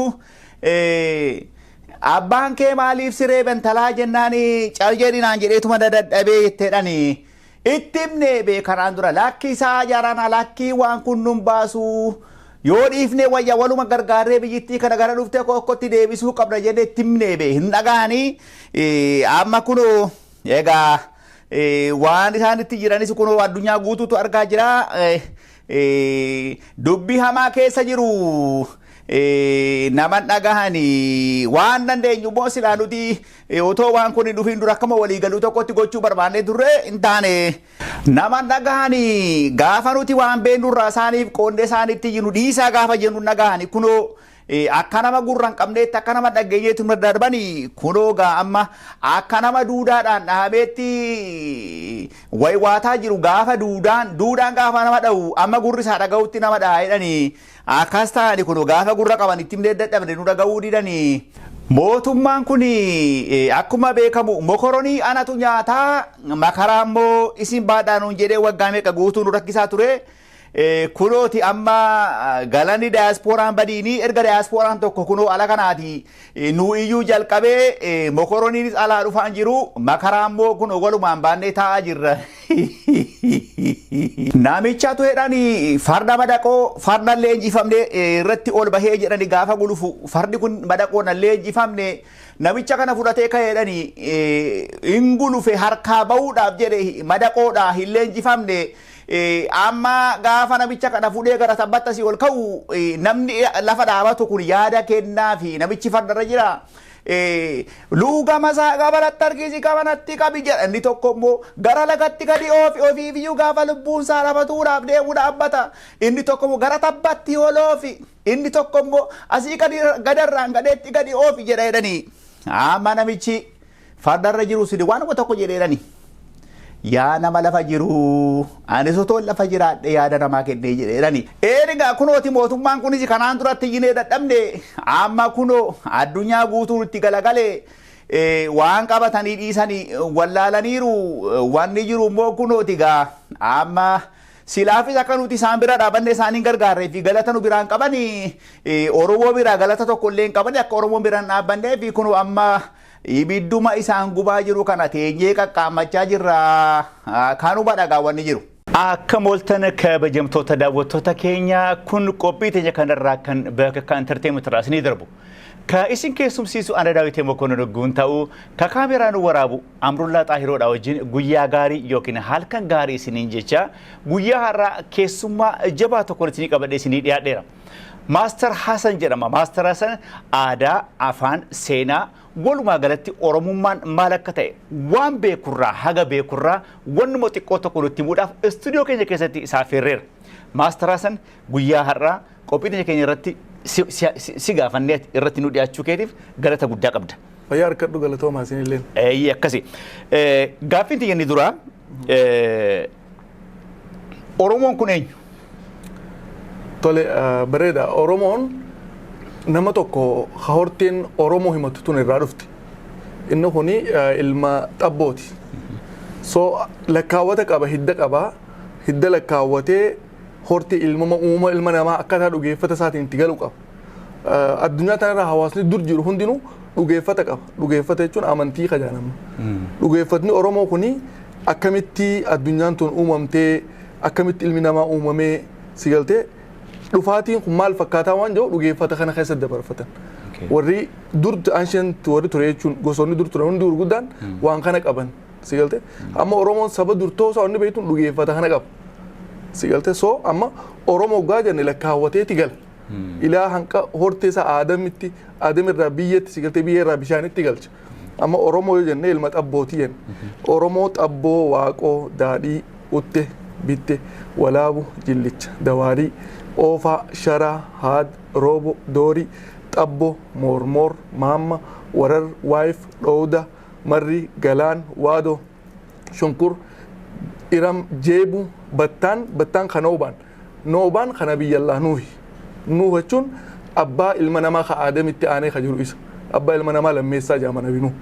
Abbaan kee maaliif siree bentalaa jennaan cal jedhinaan jedheetuma dadhabee jetteedhani. Itti himnee beekanaan dura, lakkii isaa jarana, lakkii waan kun nun baasu. Yoo dhiifnee wayya, waluma gargaarree biyyittii kana gara dhuftee kokkotti deebisuu qabna jennee itti himnee bee hin dhaga'anii. Amma kunoo egaa waan isaan itti jiranis kunoo addunyaa guutuutu argaa jira. Dubbii hamaa keessa jiru, naman dhagahanii. Waan dandeenyu immoo silaa nuti otoo waan kun hin dhufin dura akkama walii galuu tokkotti gochuu barbaannee turre, hin taane. Naman dhagahanii. Gaafa nuti waan beennurraa isaaniif qoonnee isaanitti jiru dhiisaa gaafa jennu dhagahanii, kunoo akka nama gurra hin qabneetti, akka nama dhageenyeetti nu darbanii. Kunoo gaa amma akka nama duudaadhaan dhahameetti waywaataa jiru. Gaafa duudaan gaafa nama dha'u amma gurri isaa dhaga'utti nama dha'a jedhanii, akkas ta'ani. Kunoo gaafa gurra qaban itti himnee dadhabne, nu dhaga'uu didanii. Mootummaan kun akkuma beekamu mokoronii anatu nyaataa, makaraa immoo isin baadhaa nuun jedhee waggaa meeqa guutuu nu rakkisaa ture. Kunooti amma galanni daayaaspooraan badiini, erga daayaaspooraan tokko kunoo ala kanaati nu iyyuu jalqabee mokoroniinis alaa dhufaan jiru, makaraa immoo kunoo walumaan baannee taa'aa jirra. Namichatu jedhani farda madaqoo farda leenjifamne irratti ol bahee jedhani, gaafa gulufu fardi kun madaqoo na leenjifamne, namicha kana fudhatee ka'ee jedhani hin gulufe, harkaa bahuudhaaf jedhe, madaqoodha hin leenjifamne. Amma gaafa namicha kana fudhee gara tabbatta si ol ka'u, namni lafa dhaabatu kun yaada kennaa fi namichi fardarra jira. Luugama isaa gabaratti harkisi, gabanatti qabi jedha. Inni tokko immoo gara lagatti gadi oofi, ofiif iyyuu gaafa lubbuun isaa dhabatuudhaaf deemu dhaabbata. Inni tokko immoo gara tabbatti ol oofi. Inni tokko immoo asii gadi gadarraan gadeetti gadi oofi jedha jedhanii. Amma namichi fardarra jiru sidi waan tokko jedheedhani. Yaa nama lafa jiru, anis otoo lafa jiraadhe yaada namaa kennee jedheedhani. Eegaa kunooti mootummaan kunis kanaan duratti iyyinee dadhabne, amma kunoo addunyaa guutuun itti galagalee waan qabatanii dhiisanii wallaalaniiru. Wanni jiru immoo kunooti gaa amma silaafis akka nuti isaan bira dhaabanne isaaniin gargaarree fi galata nu biraan qabanii, Oromoo biraa galata tokko illee hin qabani, akka Oromoo biraan dhaabbannee fi kunoo amma ibidduma isaan gubaa jiru kana teenyee qaqqaammachaa jirra. Kanuma dhagaa wanni jiru. Akka mooltan, kabajamtoota daawwattoota keenya, kun qophii teenya kanarraa kan Bakakkaa Entertainment irraa isinii darbu. Ka isin keessumsiisu ana Daawitee Mokonnon Ogguun ta'uu, ka kaameraan waraabu Amrullaa Xaahiroodha wajjin guyyaa gaarii yookiin halkan gaarii isiniin jecha guyyaa har'aa keessummaa jabaa tokkoon isinii qabadhee isinii dhiyaadheera. Maastar Hasan jedhama. Maastar Hasan aadaa, afaan, seenaa, walumaa galatti Oromummaan maal akka ta'e waan beekurraa haga beekurraa wannuma xiqqoo tokko nutti himuudhaaf istuudiyoo keenya keessatti isaa affeerreera. Maastar Hasan, guyyaa har'aa qophii keenya irratti si gaafannee irratti nu dhiyaachuu keetiif galata guddaa qabda. Fayyaa harkadhu, galatoomaa isinilleen. Eeyyee, akkasi. Gaaffiin tiyya inni duraa, Oromoon kun eenyu? Tole, bareeda. Oromoon nama tokko horteen Oromoo himatu tun irraa dhufte. Inni kuni ilma xabbooti. So lakkaawwata qaba, hidda qaba. Hidda lakkaawwatee hortii ilmama uumama ilma namaa akkaataa dhugeeffata isaatiin itti galu qaba. Addunyaa tanarra hawaasni dur jiru hundinuu dhugeeffata qaba. Dhugeeffata jechuun amantii kajaanama. Dhugeeffatni Oromoo kuni akkamitti addunyaan tun uumamtee, akkamitti ilmi namaa uumamee, si galtee, dhufaatiin kun maal fakkaataa waan jiru dhugeeffata kana keessa dabarfatan. Warri dur ancient warri ture jechuun gosoonni dur turan hundi gurguddaan waan kana qaban, si galte. Amma Oromoon saba dur ta'uu wanni beektuun dhugeeffata kana qaba. Si galte, so amma Oromoo gaa jenne lakkaawwateeti gala. Ilaa hanqa hortee isaa aadamitti, aadamirraa biyyatti, si galtee, biyya irraa bishaanitti galcha. Amma Oromoo yoo jenne ilma xabbootii jenne. Oromoo xabboo, waaqoo, daadhii, utte, bitte, walaabu, jillicha, dawaarii, oofaa, sharaa, haad, roobo, doorii, xabboo, moormoor, maamma, warar, waayif, dhoowda, marri, galaan, waadoo, shunkur, iram, jeebu, battaan, battaan kan noobaan. Noobaan kana biyyallaa Nuuhi. Nuuh jechuun abbaa ilma namaa ka aadamitti aanee ka jiru isa. Abbaa ilma namaa lammeessaa jedhama nabi Nuuh.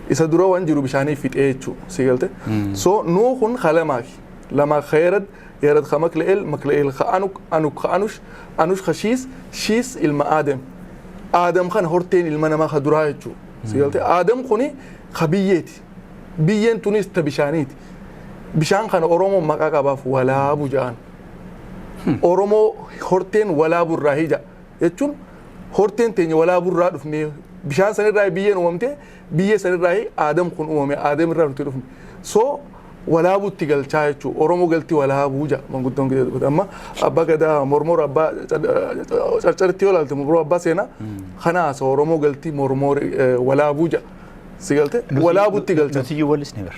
Isa dura waan jiru bishaanii fixee jechuu, si galte. So Nuuh kun ka lamaaki. Lamaa ka Yarad, Yarad ka Makla'el, Makla'el ka Anuk, Anuk ka Anush, Anush ka Shiis, Shiis ilma Aadam. Aadam kana horteen ilma namaa ka duraa jechuu. Si galte, Aadam kuni ka biyyeeti. Biyyeen tunis ta bishaaniiti. Bishaan kana Oromoon maqaa qabaaf, walaabu jedhan. Oromoo horteen walaabu irraa hija jechuun horteen teenya walaabu irraa dhufnee, bishaan sanirraa biyyeen uumamte, biyyee sanirraa aadam kun uumame, aadam irraa nuti dhufne. So walaabutti galchaa jechuudha. Oromoo galti walaabuu jedha manguddoon gidee dubbata. Amma abbaa gadaa mormoor abbaa carcaritti yoo ilaalte, mormoor abbaa seenaa kana haasa, Oromoo galti mormoor walaabuu jedha. Si galte, walaabutti galcha. Nuti iyyuu wallisne bara.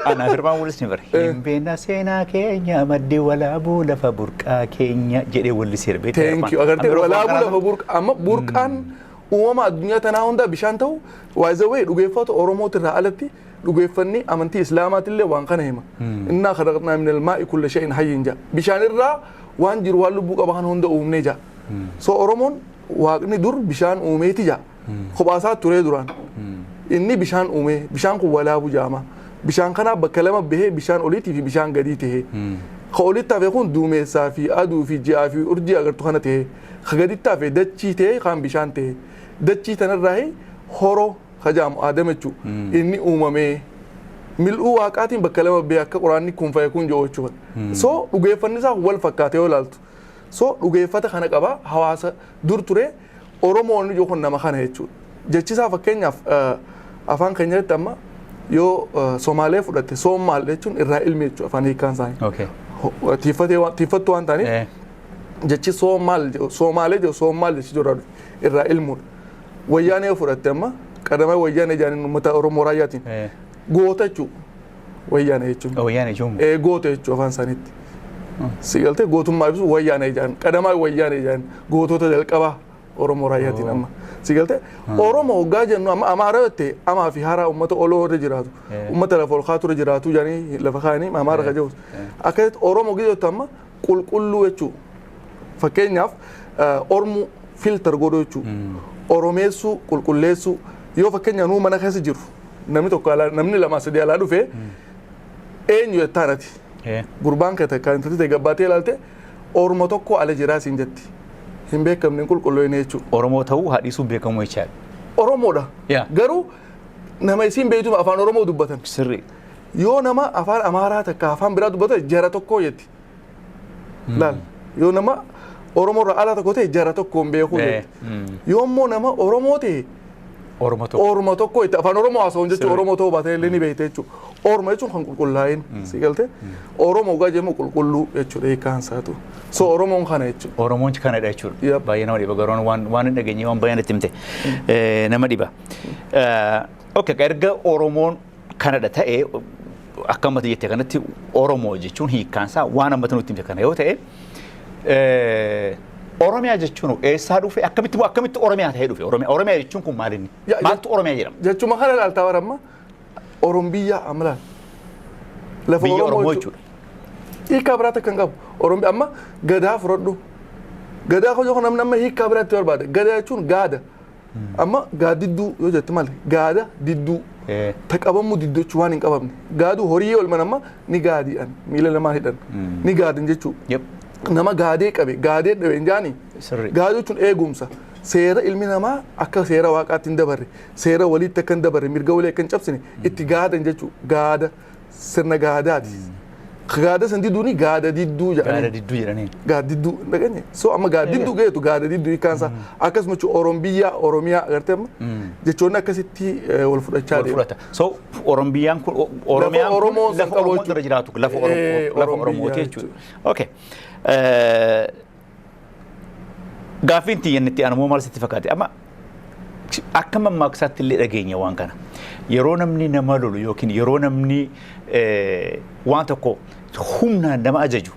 Anaaf hirmaan wallisne bara. Hin beekna seenaa keenya, maddi walaabuu lafa burqaa keenya jedhee walliseera. Thank you. Agartee, walaabuu lafa burqa, amma burqaan uumama addunyaa tanaa hunda bishaan ta'u waayizawee dhugeeffata Oromootirraa alatti dhugeeffanni amantii Islaamaatillee waan kana hima. إنا خلقنا من الماء كل شيء حي jedha. Bishaanirraa waan jiru, waan lubbuu qaba kan hunda uumnee jaa. So Oromoon waaqni dur bishaan uumeeti jaa. Kophaasaa turee duraan. Inni bishaan uumee, bishaan kun walaabu jaama. Bishaan kanaa bakka lama bahee, bishaan oliitii fi bishaan gadii tahee. Ka olitti hafe kun duumessaa fi aduu fi ji'aa fi urjii agartu kana tahee. Ka gaditti hafe dachii tahee, kaan bishaan tahee. Dachii tanarraa horoo kajaamu aadam jechuudha. Inni uumamee mil'uu waaqaatiin bakka lama bahee akka quraanni kun faye kun jiru jechuudha. So dhugeeffanni isaa wal fakkaate yoo ilaaltu. So dhugeeffata kana qaba hawaasa dur ture Oromoon ijoo kun nama kana jechuudha. Jechi isaa fakkeenyaaf afaan keenyatti amma yoo Somaalee fudhatte, Soomaal jechuun irraa ilmi jechuudha afaan hiikkaan isaanii. Tiiffattuu waan ta'aniif jechi Soomaal Soomaalee jedhu, Soomaal jechi jiru irraa ilmuudha. Wayyaanee yoo fudhatte, amma qadamee wayyaanee jedhaniin uummata Oromoo raayyaatiin goota jechuudha. Wayyaanee jechuun. Wayyaanee jechuun. Goota jechuudha afaan isaaniitti. Si galtee, gootummaa ibsu wayyaanee jedhan, qadamaa wayyaanee jedhan, gootota jalqabaa Oromoo raayyaatiin amma. Si galtee, Oromoo hoggaa jennu amma Amaara jette, amaa fi haraa uummata oloo irra jiraatu, uummata lafa ol kaatu irra jiraatu jedhanii lafa kaa'anii Amaara ka jedhu. Akkasitti Oromoo jettu amma qulqulluu jechuudha. Fakkeenyaaf Ormuu filter godhuu jechuudha. Oromeessuu, qulqulleessuu, yoo fakkeenyaaf nuu mana keessa jiru namni tokko alaa, namni lama sadii alaa dhufee, eenyu jettaan ati. Gurbaan kee takka intalti ta'e gabbaatee ilaalte, orma tokko ala jiraa siin jetti. Hin beekamne, hin qulqulloofne jechuudha. Oromoo ta'uu haadhiisuun beekamu jechaadha. Oromoodha. Garuu nama isiin beektu afaan Oromoo dubbatan. Yoo nama afaan Amaaraa takka afaan biraa dubbatan, jara tokko jetti. Laal, yoo nama Oromoo irraa ala tokko ta'e jara tokko hin beeku jette. Yoommoo nama Oromoo ta'e Oromoo tokko. Orma tokko itti afaan Oromoo haasa'uun jechuun Oromoo ta'uu baatee illee ni beekte jechuudha. Orma jechuun kan qulqullaa'in si galte. Oromoo gaa jennu qulqulluu jechuudha hiikkaan isaatu. So Oromoon kana jechuudha. Oromoon kanadha jechuudha. Yep. Baay'ee nama dhiba garuu waan hin dhageenye waan baay'ee natti himte. Nama dhiba. Okay, erga Oromoon kanadha ta'e, akka ammatti jette kanatti Oromoo jechuun hiikkaan isaa waan ammatti nutti himte kana yoo ta'e, Oromiyaa jechuun eessaa dhufe? Akkamitti Oromiyaa ta'ee dhufe? Oromiyaa jechuun kun maal inni? Maaltu Oromiyaa jedhama? Jechuma kana ilaaltaa bara amma Oromoon biyya amma laal. Lafa biyya Oromoo jechuudha. Hiikkaa biraatti kan qabu. Oromoon amma gadaa fudhadhu. Gadaa hojii namni amma hiikkaa biraatti barbaada. Gadaa jechuun gaada. Amma gaaddidduu yoo jette maali? Gaada didduu. Ta qabamuu didduu jechuun waan hin qabamne. Gaaduu horii olman amma ni gaadi'an, miila lamaan hidhan. Ni gaadan jechuudha. Nama gaadee qabe gaadee dhabe hin jaanii. Gaaduu jechuun eegumsa. Seera ilmi namaa akka seera waaqaatti hin dabarre, seera walitti akka hin dabarre, mirga walii akka hin cabsine itti gaadan jechuudha. Gaada sirna gaadaati. Gaada san diduuni gaada didduu jedhanii. Gaada didduu jedhanii. Gaaddidduu dhageenye. So amma gaaddidduu geetu gaada didduu hiikkaansaa. Akkasuma jechuun Orombiyyaa, Oromiyaa agartee amma jechoonni akkasitti wal fudhachaa wal deemu. Fudhata. So Orombiyaan kun, Oromiyaan kun Oromoon san lafa qabu Oromoon irra jiraatu, lafa Oromoo, lafa Oromooti Orombiyyaa jechuudha. Okay. Gaaffiin tiyyan itti aanu maal sitti fakkaate? Amma akka mammaaksaatti illee dhageenya waan kana. Yeroo namni nama lolu yookiin yeroo namni waan tokko humnaan nama ajaju,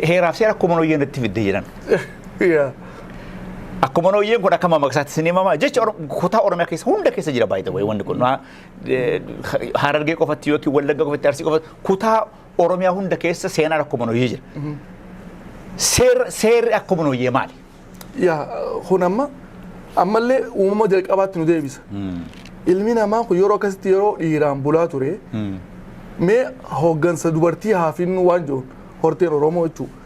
heeraaf seera akkuma nooyyeen itti fidde jedhan. Akkuma nooyyeen kun akka mammaaksaatti isin himama jecha kutaa Oromiyaa keessa hunda keessa jira baay'ee ta'e wanni kun. Harargee qofatti yookiin Wallagga qofatti, Arsii qofatti, kutaa Oromiyaa hunda keessa seenaan akkuma nooyyee jira. Seerri akkuma nooyyee maali? Yaa, kun amma ammallee uumama jalqabaatti nu deebisa. Ilmi namaa kun yeroo akkasitti yeroo dhiiraan bulaa ture, mee hooggansa dubartii haa finnu waan jiruun horteen Oromoo jechuudha.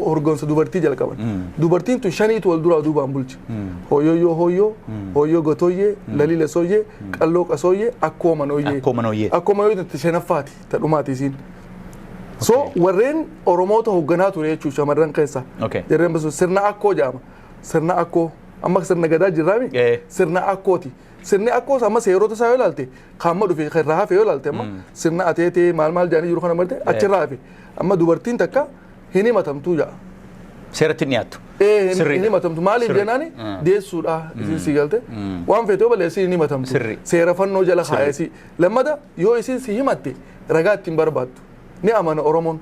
Hooggansa dubartii jalqaban. Dubartiin tun shaniitu wal duraa duubaan bulchi. Hooyoyyoo hooyyoo, hooyyoo gotooyyee, laliila sooyyee, qalloo qasooyyee, akkoo manooyyee. Akkoo manooyyee. Akkoo manooyyee tun shanaffaati ta dhumaati isiin. So warreen Oromoota hoogganaa ture jechuudha shamarran keessa. Jarreen basu sirna akkoo jedhama. Sirna akkoo amma sirna gadaa jirraami. Sirna akkooti. Sirni akkoos amma seerota isaa yoo ilaalte, kan dhufe kan irraa hafe yoo ilaalte, amma sirna ateetee maal maal jedhanii jiru kana marte achirraa hafe. Amma dubartiin takka hin himatamtuu jedha. Seeratti hin dhiyaattu. Ee, hin himatamtu. Maaliif jennaani deessuudha isin si galte. Waan feete yoo balleessi hin himatamtu. Seera fannoo jala kaayesi. Lammata yoo isin si himatte ragaa ittiin barbaaddu. Ni amana Oromoon.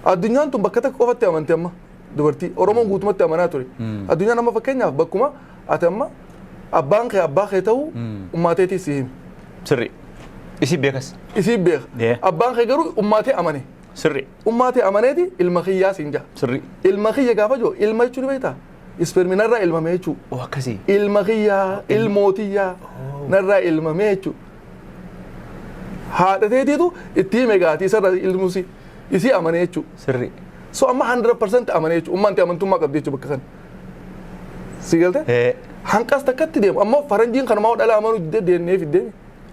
Addunyaan tun bakka takka qofatti amante amma dubartii. Oromoon guutumatti amanaa ture. Addunyaan amma fakkeenyaaf bakkuma ati amma abbaan kee abbaa kee ta'uu ummaateetii si himi. Sirri. Isin beekas. Isii beeka. Abbaan kee garuu ummaatee amane. Ummaatee amaneeti ilma kiyyaa siin ja'a. Ilma kiyya gaafa jiru ilma jechuun ni beektaa? Ispermi narraa ilmame jechuudha. Oh, akkasii. Ilma kiyyaa, ilmootiyyaa narraa ilmame jechuudha. Haadha teetiitu itti hime gaatii isarraa ilmuusi isii amane jechuudha. So amma 100% amane jechuudha. Ummaan ta'e amantummaa qabdi jechuudha bakka kana. Si galte? Hanqas takkatti deemu. Ammoo faranjiin kanumaa dhala amanuu diddee deemnee fiddee.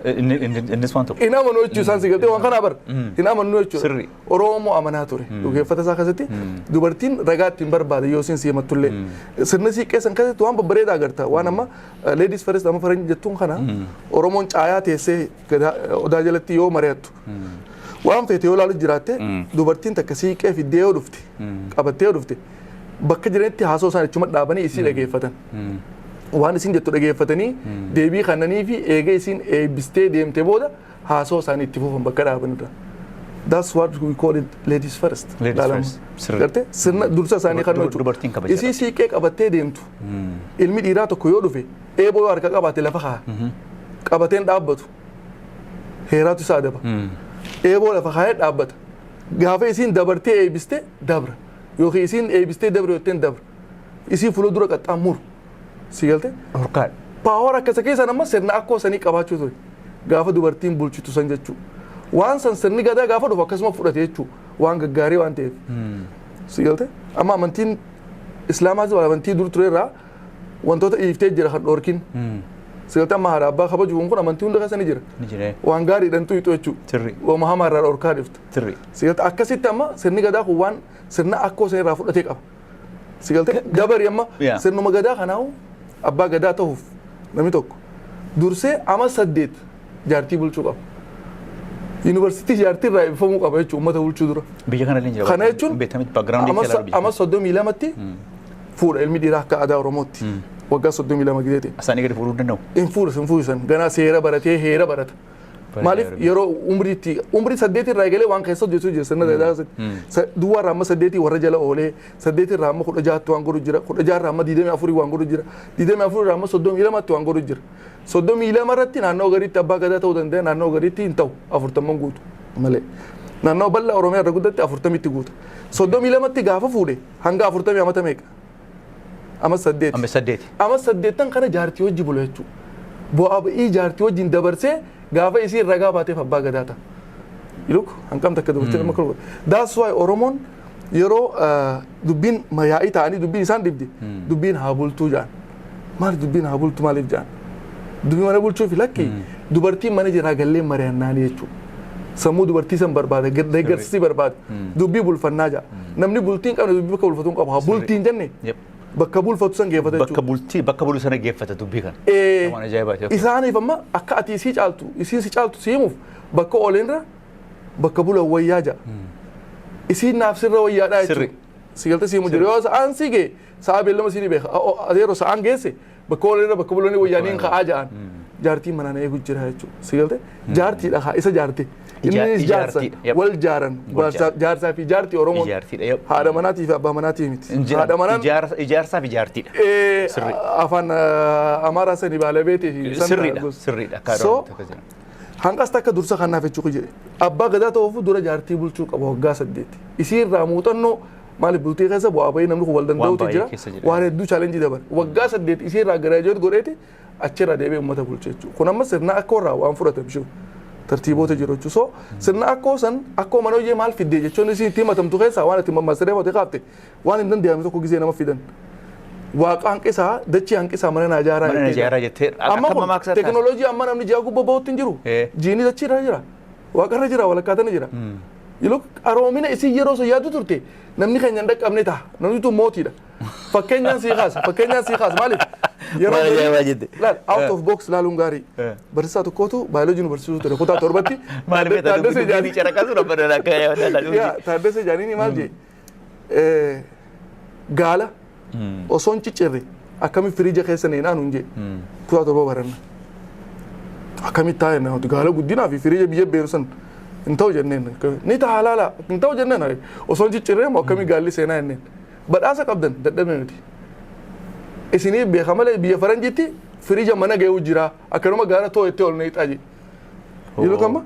Innis waan tokko. Hin amanu jechuudha isaan, si galtee, waan kana bar. Hin amanu jechuudha. Oromoo amanaa ture. Dhugeeffata isaa keessatti dubartiin ragaa ittiin barbaade yoo isin si himattullee. Sirna siiqqee san keessatti waan babbareedaa agarta. Waan amma ladies first amma faranjii jettuun kana Oromoon caayaa teessee odaa jalatti yoo mari'attu. Waan feete yoo ilaalu jiraatte, dubartiin takka siiqqee fiddee yoo dhufte, qabattee yoo dhufte, bakka jiranitti haasoo isaan achuma dhaabanii isii dhageeffatan. Waan isin jettu dhageeffatanii deebii kannanii fi eega isin eebbistee deemte booda haasoo isaanii itti fufan bakka dhaabanirra. That's what we call it ladies first. Ladies Laalama. first. Sirri. Gartee sirna dursa isaanii kan jechuudha. Dubartiin kabajaadha. Isii siiqqee qabattee deemtu. Ilmi dhiiraa tokko yoo dhufe eeboo yoo harka qabaate lafa kaa'a. Qabateen dhaabbatu. Heeraatu isaa adaba. Eeboo lafa kaa'ee dhaabbata. Gaafa isiin dabartee eebbiste dabra. Yookiin isiin eebbistee dabre yookiin dabra. Isii fuula dura qaxxaamuru. Si galte? Dhorkaadha. Power akkasa keessan amma sirna akkoo sanii qabaachuu ture. Gaafa dubartiin bulchitu san jechuudha. Waan san sirni gadaa gaafa dhufu akkasuma fudhate jechuudha. Waan gaggaarii waan ta'eef. Si galte? Amma amantiin Islaamaas amantii dur ture irraa wantoota dhiiftee jira kan dhorkin. Sigaltee amma haadha abbaa kabajuun kun amantii hunda keessa ni jira. Ni jira. Waan gaariidhaan tuyxu jechuudha. Waan hamaa irraa dhorkaa dhiftu. Sigaltee akkasitti amma sirni gadaa kun waan sirna akkoo san irraa fudhatee qaba. Sigaltee dabari amma sirnuma gadaa kanaahu abbaa gadaa ta'uuf namni tokko dursee ama 8 jaartii bulchuu qaba. Yuunivarsiitii jaartii irraa eebbifamuu qaba jechuudha uummata bulchuu dura. Biyya kana illee jira. Kana jechuun Beekamitti background ama 32tti fuudha ilmi dhiiraa akka aadaa Oromootti. Waggaa 32 gizeeti. Isaanii gadi fuudhuu danda'u. Hin fuudhu, hin fuudhisan, ganaa seera baratee heera barata. Maaliif yeroo umriitti umrii 8 irraa eegalee waan keessa hojjetu jira sirna gadaa keessatti. Duwwaa irraa amma 8 warra jala oolee, 8 irraa amma 16tti waan godhu jira, 16 irraa amma 24 waan godhu jira, 24 irraa amma 32tti waan godhu jira. 32 irratti naannoo gariitti abbaa gadaa ta'uu danda'a, naannoo gariitti hin ta'u, 40 guutu malee. Naannoo bal'aa Oromiyaa irra guddatti 40tti guuta. 32tti gaafa fuudhe hanga 40 amata meeqa? Ama 8. Amma 8. Ama 8 kana jaartii wajji bula jechuudha. Bu'aa ba'ii jaartii wajjin dabarsee gaafa isiin ragaa baateef abbaa gadaa ta'a. Look, hanqam takka dubartiin amma kolfa. That's why Oromoon yeroo dubbiin yaa'ii ta'anii dubbiin isaan dhibde, dubbiin haa bultuu jedhan. Maali dubbiin haa bultu maaliif jedhan? Dubbii mana bulchuuf lakki, dubartiin mana jiraa gallee mari'annaanii jechuudha. Sammuu dubartii san barbaada, deeggarsi barbaada. Dubbii bulfannaa jedha. Namni bultii hin qabne dubbii bakka bulfatu hin qabu. Haa bultii hin jenne bakka bulfatu san geeffata Bakka jechuudha. bultii bakka bulu sana geeffata dubbii kana. Waan ajaa'ibaati. Isaaniif amma akka ati isii caaltu, isiin si caaltu si himuuf bakka oolenirra bakka bulan wayyaa jedha. Isiin naaf sirra wayyaadhaa jechuudha. Si galtee si himu jiru. Yoo sa'aan si ga'e, sa'a beellama si ni beeka. Yeroo sa'aan geesse bakka oolenirra bakka bulanii wayyaaniin ka'aa jedhan. Jaartiin manaan eegu jira jechuudha. Si galtee jaartiidha haa isa jaarte. Innis jaarsa wal jaaran, jaarsaa fi jaartii Oromoon. Ijaartiidha. Haadha manaatii fi abbaa manaatii miti. Haadha manaan Ijaarsaa fi jaartiidha. Afaan Amaaraa sani baalabeetii fi san Sirriidha. Akka So, Oromoo tokko jira. Hanqas takka dursa kanaaf jechuu jedhe. Abbaa gadaa ta'uuf dura jaartii bulchuu qaba waggaa 8. Isii irraa muuxannoo, maaliif bultii keessa bu'aa bahii namni kun wal danda'utu baay'ee jira. keessa jira. Waan hedduu challenge dabar. Waggaa 8 isii irraa graduate godheeti achirraa deebi'ee uummata bulcha jechuudha. Kun amma sirna akkoo irraa waan fudhatame jiru. Tartiiboota jiru jechuudha. So sirna akkoo san akkoo mana hojii maal fiddee jechuun isiin itti himatamtu keessaa waan itti mammaasiree footee kaafte waan hin danda'amne tokko gizee nama fidan. Waaqa hanqisaa, dachii hanqisaa, mana naa ijaaraa Mana na jettee ijaaraa jettee amma akka kun mammaaksa taasisa. Teknooloojii amma namni ji'a gubbaa bahutti hin jiru. Jiini dachii irra jira. Waaqa irra jira, walakkaatana jira. Yeroo qaroomina isii yeroo san yaadu turte namni keenya hin dhaqqabne ta'a. Namni tun mootiidha. Fakkeenyaan sii kaasa. Fakkeenyaan sii kaasa. Maaliif? Yeroo Maal ajaa'ibaa jette. Laal, out of box laaluun gaarii. Barsiisaa tokkotu baayoloojii nu barsiisuu ture kutaa 7tti. Maal beektaa Taaddasee dubbii Jaanii. caraqasu dhabban akka Yaa Taaddasee Jaaniini maal jee? Gaala osoo hin ciccirre akkamitti firiija keessa neenaa nuun jee, kutaa 7 baranna. Akkamitti taa'e nuti gaala guddinaa fi firiija biyya beeru san hin ta'u jenneen. Ni ta'a laala, hin ta'u jenneen, osoo hin ciccirree moo akkamii gaalli seenaa jenneen. Badhaasa qabdan dadhabne nuti. Isiniif beeka malee biyya faranjiitti firiija mana ga'uu jira, akkanuma gaara too itti ol neexaa jee. Yeroo kamma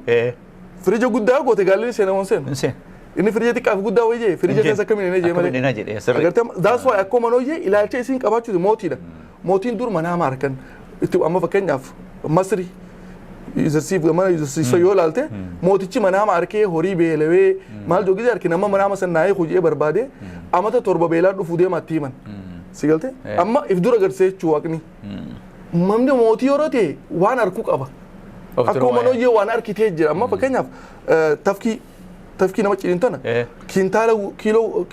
firiija guddaa goote gaalli seenaa waan seenu. Hin seenu. Inni firiija xiqqaa fi guddaa wayii jee firiija keessa akkamiin inni jee malee. Akkamiin inni jedhee sirrii. Agartee, that's why akkuma manooyyee ilaalcha isiin qabaachuuti mootiidha. Mootiin dur manaa maarkan itti amma fakkeenyaaf Masri Yuusuf mana Yuusuf yoo ilaalte, mootichi manaa maarkee horii beelawee maal joogizee harki nama manaa masannaa'ee hojii barbaade amata 7 beelaa dhufuu deema itti himan. Si galte amma if dura garsee jechuu waaqni. Namni mootii yeroo ta'e waan harkuu qaba. Akkuma manooyyee waan harkitee jira. Amma fakkeenyaaf tafkii tafkii nama ciniin tana kintaala kiiloo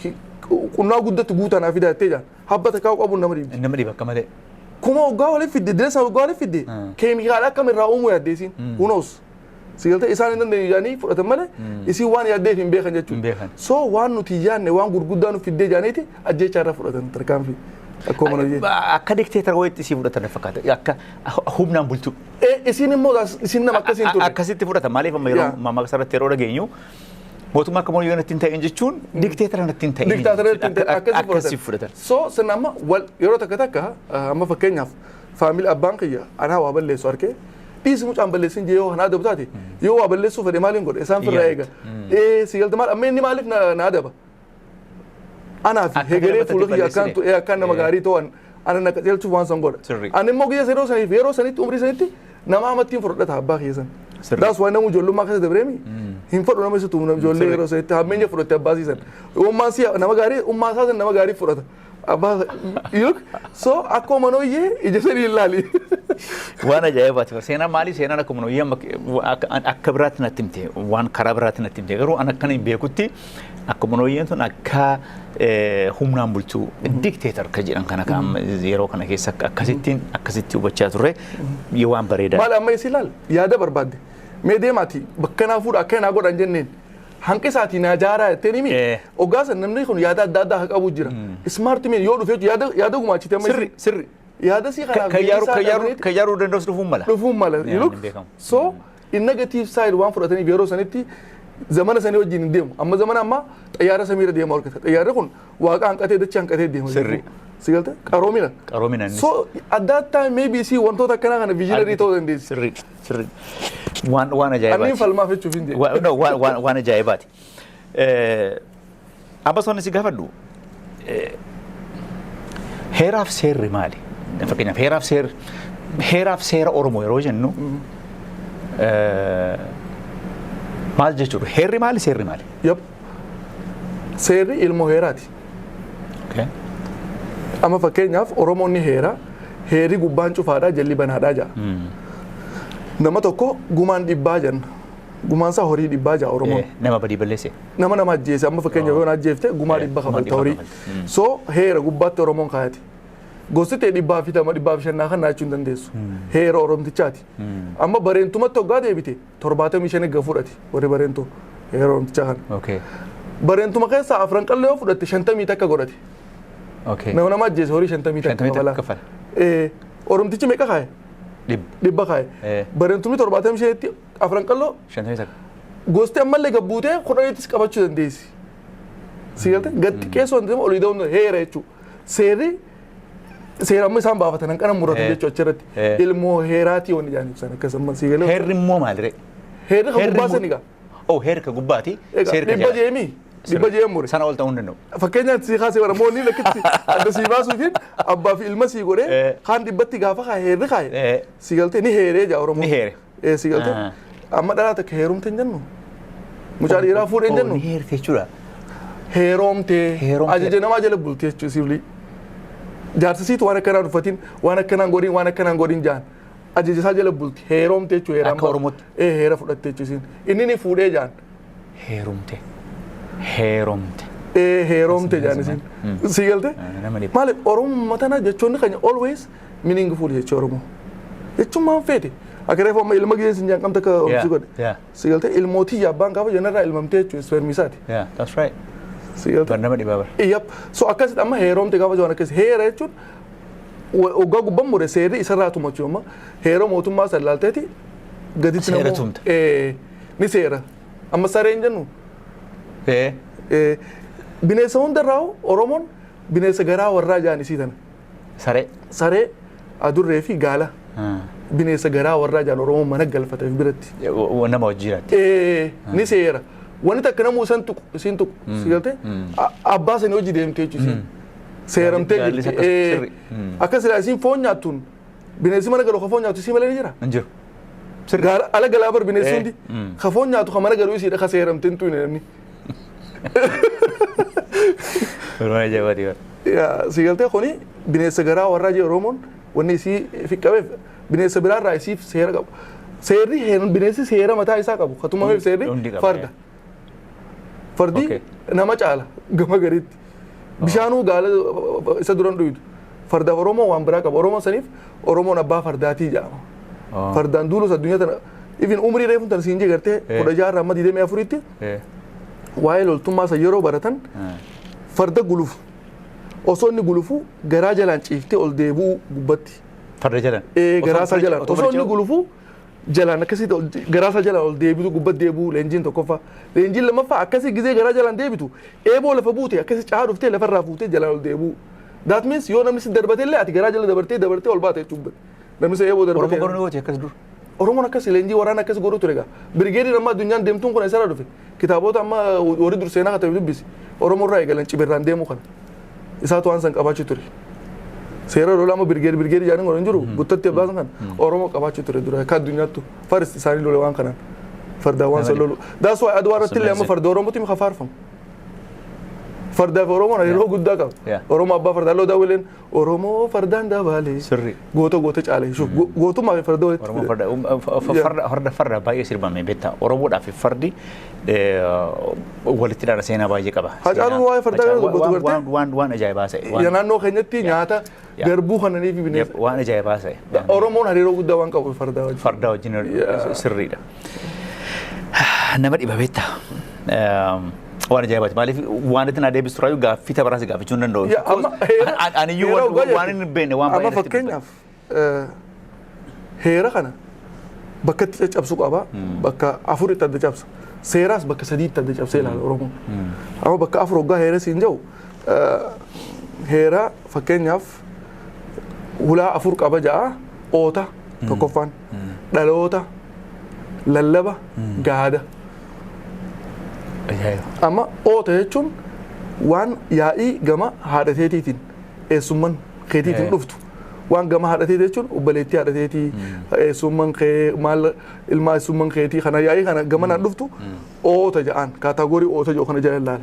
qunnaa guddatti guutanaa fidaa jettee jaan habba takkaa qabuun nama dhibdi. Nama dhiba akka malee. Kuma waggaa walitti fidde, direessa waggaa walitti fidde, keemikaala akkam irraa uumuu yaaddeesiin kunoos. Si galtee isaan hin dandeenye jedhanii fudhatan malee isiin waan yaaddeef hin beekan Hin jechuudha. beekan. So waan nuti yaadne waan gurguddaa nu fiddee jedhaniiti ajjeechaa irraa fudhatan tarkaanfii. Akkuma manooyyee. Akka dikteetara wayiitti isii fudhatan fakkaata. Akka humnaan bulchu. Isiin immoo isiin nama akkasiin turre. Akkasitti fudhatan, maaliif amma yeroo mammaaksa irratti yeroo dhageenyu mootummaa akka mooyyoo natti hin ta'in jechuun dikteetara natti hin ta'in. Diktaatara ittiin ta'e Akkasii akkasii fudhatan. fudhatan. So sirna amma wal yeroo takka takka amma fakkeenyaaf faamilii abbaan kiyya anaa waa balleessu arkee dhiisi mucaan balleessin jee yoo kana adabu taate, yoo waa balleessuu fedhe maaliin godhe isaan firraa eega. Si galte maal amma inni maaliif na adaba? Anaa fi Akka hegeree namatti fuula kiyya akkaan balleessine. akkaan nama gaarii ta'an ana na qajeelchuuf waan san godha. Ani immoo guyyaa yeroo saniif yeroo sanitti umrii sanitti nama amattiin fudhata abbaa kiyya san. Daas waan nama ijoollummaa keessa dabreemi hin fadhu nama isa tumu ijoollee yeroo sanitti hammeenya fudhatte abbaa siisan. Ummaan si nama gaarii ummaa isaa san nama gaarii fudhata. Abbaa yuk so akkuma manooyyee ija sanii ilaali. Waan ajaa'ibaati. Seenaan maali? Seenaan akkuma nuyi amma akka biraatti natti himte, waan karaa biraatti natti himte, garuu an akkana hin beekutti akkuma nooyyeen tun akka humnaan bulchuu, dictator ka jedhan kana ka amma yeroo kana keessa akkasittiin akkasitti hubachaa turre waan bareedaa. Maali, amma isi ilaal, yaada barbaadde. Mee deemaati bakka naa fuudha, akka naa godhan jenneen. Hanqi isaatii naa jaaraa jetteen himi. Hoggaa san namni kun yaada adda addaa haa qabu jira. Smart men yoo dhufee yaada gumaachite amma Sirri. yaada sii kanaaf Kan yaaruu deebisaa kan yaaruu dhabaniiti kan yaaruu danda'us dhufuun mala. Dhufuun mala. Yaa, You look hin beekamu. So in negative side waan fudhataniif yeroo sanitti zamana sanii wajjin hin deemu. Amma zamana ammaa xayyaara samiirra deema horkata. Xayyaarri kun waaqa hanqatee, dachee hanqatee deema. Si galte, qaroomina. Qaroomina innis. So at that time maybe si wantoota akkanaa kana visionary ta'uu dandeessi. Sirri. Waan ajaa'ibaati. Anniin falmaaf jechuuf hin jedhe. No, waan ajaa'ibaati. Amma sonn si gaafadhu, heeraaf seerri maali? Fakkeenyaaf heeraaf seerri, heeraaf seera Oromoo yeroo jennu maal jechuudha? Heerri maali? Seerri maali? Yep. Seerri ilmoo heeraati. Amma fakkeenyaaf Oromoon ni heera. Heerri gubbaan cufaadhaa, jalli banaadhaa ja'a. Nama tokko gumaan 100 jenna. Gumaan isaa horii 100 ja'a Oromoon. Nama badii balleesse. Nama nama ajjeese, amma fakkeenyaaf yoo na ajjeefte gumaa 100 gumaa kafalta 100 horii. Kafalta. So heera gubbaatti Oromoon kaayate. Gosti ta'e dhibbaa fi tama dhibbaa fi shannaa kan naachuu hin dandeessu. Heera Oromtichaati. Amma bareentumatti hoggaa deebite 75 eegga fudhate warri bareentoo heera Oromtichaa kana. Bareentuma keessaa afran qallee yoo fudhatte 51 godhate. Nama nama ajjeese horii 51 51 kafala. Kafala. Oromtichi meeqa kaaye? 100. 100 kaaye. Bareentumni 75tti afran qalloo 51. Gosti ammallee gabbuutee 10ttis qabachuu dandeessi. Si galte, gatti xiqqeessuu dandeessi, olii da'uu heera jechuudha. Seerri seera amma isaan baafatan hanqana muratan jechuudha achirratti. Ilmoo heeraatii wanni jedhan ibsan akkasuma si galee. Heerri immoo maali ree? Heerri kan Heerri gubbaa immoo- sani gaa. Oh, heerri ka gubbaati. Egaa Seerri ka 100 jalaa. jeemii 100 jee mure. Sana ol ta'uu hin danda'u. Fakkeenyaaf si kaasee bara moonni lakkitti adda sii baasuutiin abbaa fi ilma sii godhee kaan 100tti gaafa kaaye heerri kaaye si galtee ni heeree jaa Oromoo. Ni heere. Si galtee amma dhalaa takka heerumte hin jennu. Mucaa dhiiraa fuudhee hin Oh, jennu. ni heerte jechuudha. Heeromtee. Heeromtee. Ajaja namaa jala bultee jechuudha siiflii. Jaarsisiitu waan akkanaan uffatiin, waan akkanaan godhin, waan akkanaan godhin jaan. Ajaja isaa jala bulti, heeromtee jechuudha heeraan. Akka Oromootti. Ee, heera fudhatte jechuudha isiin. Inni ni fuudhee jaan. Heerumte. Heeromte. Ee, heeromte jaan isiin. Si galte? Nama dhiba. Maaliif Oromummaa tana jechoonni keenya always meaningful jecha Oromoo. Jechuun maan feete? Akka reefu amma ilma gisee sin jaan qabta akka si godhe. Si galte, ilmootii abbaan gaafa jennarraa ilmamtee jechuudha spermiisaati. Yeah, that's right. Si galte? Bar nama dhibaa bara. Yep. So akkasitti amma heeromte gaafa jiran akkasi heera jechuun waggaa gubbaan mure seerri isarraa tumachuu, amma heera mootummaa san laalteeti gaditti Seera tumta. Ni seera. Amma sareen jennu bineensa hundarraa Oromoon bineensa garaa warraa jaan isii tana. Saree. Saree, adurree fi gaala. Bineensa garaa warraa jaan Oromoon mana galfateef biratti. Nama wajjiraatti. Ni seera. Wanni takka namuu isan tuqu isiin tuqu si galte, abbaa sanii hojii deemtee jechuudha isiin. Seeramtee Gaallis jirti. akkas sirri. Akka silaa isiin foon nyaattuun bineensi mana galu ka foon nyaatu isii malee ni jira. Hin jiru. Gaala ala galaa bar bineensi hundi ka foon nyaatu ka mana galu isiidha, ka seeramtee hin tuqne namni. Waan ajaa'ibaati bara. Yaa, si galtee, kuni bineensa garaa warraa jee Oromoon wanni isii fi qabeef bineensa biraarraa isiif seera qabu. Seerri bineensi seera mataa isaa qabu. Ka tumameef seerri Hundi qaba, farda. Fardi nama caala gama gariitti. Bishaanuu gaala isa duran dhuydu. Fardaaf Oromoon waan biraa qaba. Oromoon saniif Oromoon abbaa fardaatii jedhama. Fardaan duulus addunyaa tana even umrii reefuun tana siin jee gartee 16rraa amma 24tti waa'ee loltummaa san yeroo baratan farda gulufu. Osoo inni gulufu garaa jalaan ciiftee ol deebi'uu gubbatti. Farda jalaan. Garaa isaa jalaan. Osoo inni gulufu jalaan akkasitti garaa isaa jalaan ol deebitu, gubbatti deebi'uu leenjiin tokkoffaa. Leenjiin lammaffaa akkasii gizee garaa jalaan deebitu eeboo lafa buute akkasii caa dhuftee lafarraa fuutee jalaan ol deebi'uu. That means yoo namni si darbate illee ati garaa jala dabartee dabartee ol baate jechuudha. Namni si eeboo Oromoo darbatee. gorni gooti akkas dur. Oromoon akkas leenjii waraana akkas godhu ture egaa. Birgeediin amma addunyaan deemtuun kun eessarraa dhufe? Kitaabota amma warri dur seenaa katabe dubbisi. Oromoo irraa eegalan cibirraan deemuu kana. Isaatu waan san qabaachuu ture. Seera lolaa amma birgeedi birgeedi jedhanii godhan jiru guttatti abbaasan kana Oromoo qabaachuu ture dura akka addunyaattu farist isaanii lole waan kanaan. Fardaan waan san lolu. That's why Adwaa irratti illee amma farda Oromootiin kafaarfamu. Fardaa fi Oromoon hariiroo guddaa qaba. Oromoo abbaa fardaa loo daawwileen Oromoo fardaan dabaalee. Goota goota caalee. Gootummaa fi farda walitti Oromoo farda farda farda baay'ee sirbame beektaa. Oromoodhaa fi fardi walitti dhaala seenaa baay'ee qaba. Hacaaluun waa'ee fardaa kana dubbatu gartee? Waan ajaa'ibaa ta'e. Naannoo keenyatti nyaata garbuu kananii fi bineensa. Waan ajaa'ibaa ta'e. Oromoon hariiroo guddaa waan qabu fardaa wajjin. Fardaa wajjin sirriidha. Nama dhiba beektaa. Waan ajaa'ibaati. Maaliif waan itti na deebistu raayyuu gaaffii tapharaa si gaafachuu hin danda'u. Aniyyuu waan hin beekne waan baay'ee. Amma fakkeenyaaf heera kana bakka itti caccabsuu qaba. Bakka afur itti adda cabsa. Seeraas bakka sadiitti adda cabsee ilaala Oromoon. Amma bakka afur hoggaa heera siin jiru heera fakkeenyaaf hulaa afur qaba ja'a oota tokkoffaan dhaloota lallaba gaada. Amma oota jechuun waan yaa'ii gama haadha teetiitiin eessumman keetiitiin dhuftu. Waan gama haadha teetii jechuun obboleettii haadha teetii eessumman kee maal ilmaa eessumman keetii kana yaa'ii kana gamanaan dhuftu oota ja'aan category oota jedhu kana jala ilaala.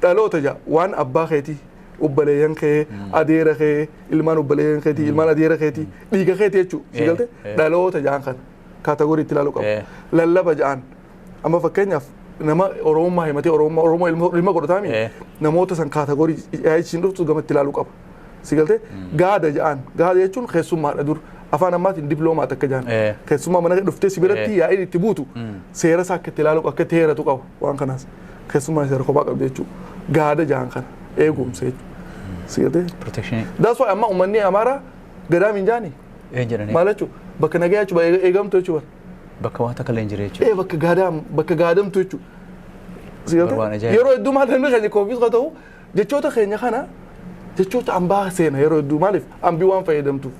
Dhaloota ja'a waan abbaa keetii obboleeyyan kee adeera kee ilmaan obboleeyyan keetii ilmaan adeera keetii dhiiga keetii jechuudha. Si galte dhaloota ja'aan kana category itti ilaaluu qaba. Lallaba ja'aan amma fakkeenyaaf nama Oromummaa himatee Oromummaa Oromoo ilma godhataami namoota san category yaa'ichiin dhuftu gamatti ilaaluu qaba. Si galtee gaada ja'aan gaada jechuun keessummaadha dur afaan ammaatiin diplomat akka ja'an keessummaa mana dhuftee si biratti yaa'iin itti buutu seera isaa akka itti ilaaluu akka itti heeratu qaba waan kanaas keessummaa seera kophaa qabdi jechuudha. Gaada ja'aan kana eegumsa jechuudha. Si galtee. Protection. That's why amma uummanni Amaaraa gadaa minjaani. Maal jechuudha bakka nagaa jechuudha eegamtu jechuudha. Bakka waan takka illee hin jirre jechuudha. Bakka gaadaam bakka gaadamtu jechuudha. Yeroo hedduu maal namni keenya confuse haa ta'u jechoota keenya kana jechoota ambaa seena yeroo hedduu maaliif ambii waan fayyadamtuuf.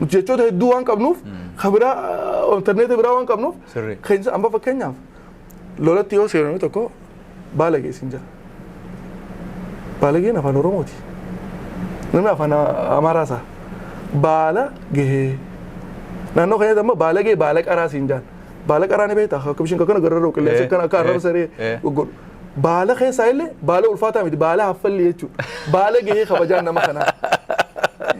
Nuti jechoota hedduu waan qabnuuf kan biraa intarneeta biraa waan qabnuuf keenya amba fakkeenyaaf lolatti yoo seenu tokko baalagee siin jira. Baalageen afaan Oromooti. Namni afaan Amaaraa isaa baala gahee naannoo keenyatti amma baalagee baala qaraa siin jaan. Baala qaraa ni beektaa akka bishaan akkana gararroo qilleensa akkana akka arraba saree goggodhu. Baala keessaa illee baala ulfaataa miti baala haffalli jechuudha. Baala gahee kabajaan nama kanaa.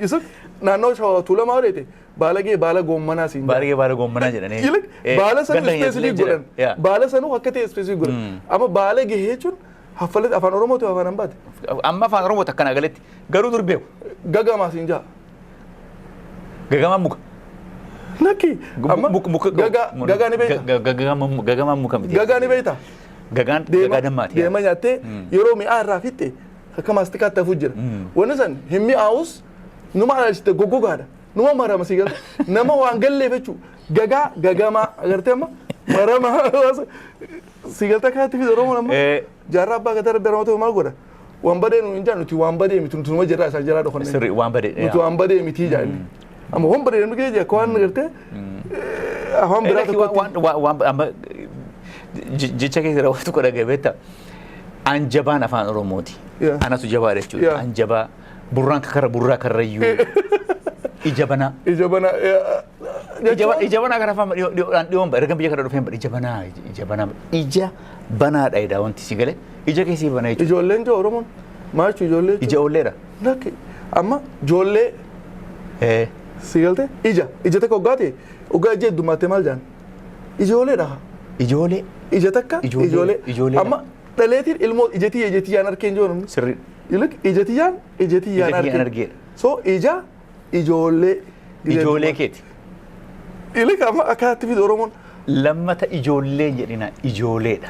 Yusuf naannoo Tuulamaa odeete baala gahee baala goommanaa siin jaan. Baala gahee baala goommanaa jedhanii. Baala sanuu specific godhan. Baala sanuu akka ta'e specific godhan. Amma baala gahee jechuun haffalli afaan Oromooti afaan Ambaati. Amma afaan Oromooti akkana galetti garuu dur beeku. Gagamaa siin jaa. Gagamaan muka. Lakki amma gagaa ni beekta. Gagamaan muka miti. Gagaa ni beekta. Gagaan gagaa dammaati. Deema nyaattee yeroo mi'aa irraa fixxe akka maastikaatti hafuu jira. Wanni san hin mi'aawus numa alaalchite goggogaadha. Numa marama si galte nama waan galleef jechuudha. Gagaa gagamaa agartee amma marama si galte akkanatti fide Oromoon amma jaarraa abbaa gadaa rabbi aramatuu maal godha? Waan badee nu hin jaan nuti waan badee miti nuti numa jirraa isaan jalaa dhokanne. Sirrii waan badee. Nuti waan badee miti jaa inni. Amma waan badee namni keessa akka waan agartee afaan biraa tokkotti. Waan amma jecha keessa waan tokko dhaga'e beektaa. An jabaan afaan Oromooti. Anatu jabaa jechuudha. An jabaa burraan kakara burraa karrayyuu. Ija banaa. Ija banaa. Ija banaa kana afaan dhiyoodhaan dhiyoon erga biyya kana dhufeen ija banaa ija banaa ija banaadha jedha wanti si galee ija keessi banaa jechuudha. Ijoolleen joo Oromoon maal jechuudha ijoollee jechuudha. Ija oolleedha. Lakki amma ijoollee si galte ija ija takka hoggaa ta'e hoggaa ija heddumaattee maal jaan ijoolleedha. Ijoollee. Ija takka ijoollee amma dhaleetiin ilmoo ijatii ijatii yaan arkeen joo namni. Sirrii. Ilk ijatii yaan ijatii yaan arkeen. So ija ijoollee. Ijoollee keeti. Ilk amma akkanatti fide Oromoon. Lammata ijoollee jedhina ijoolleedha.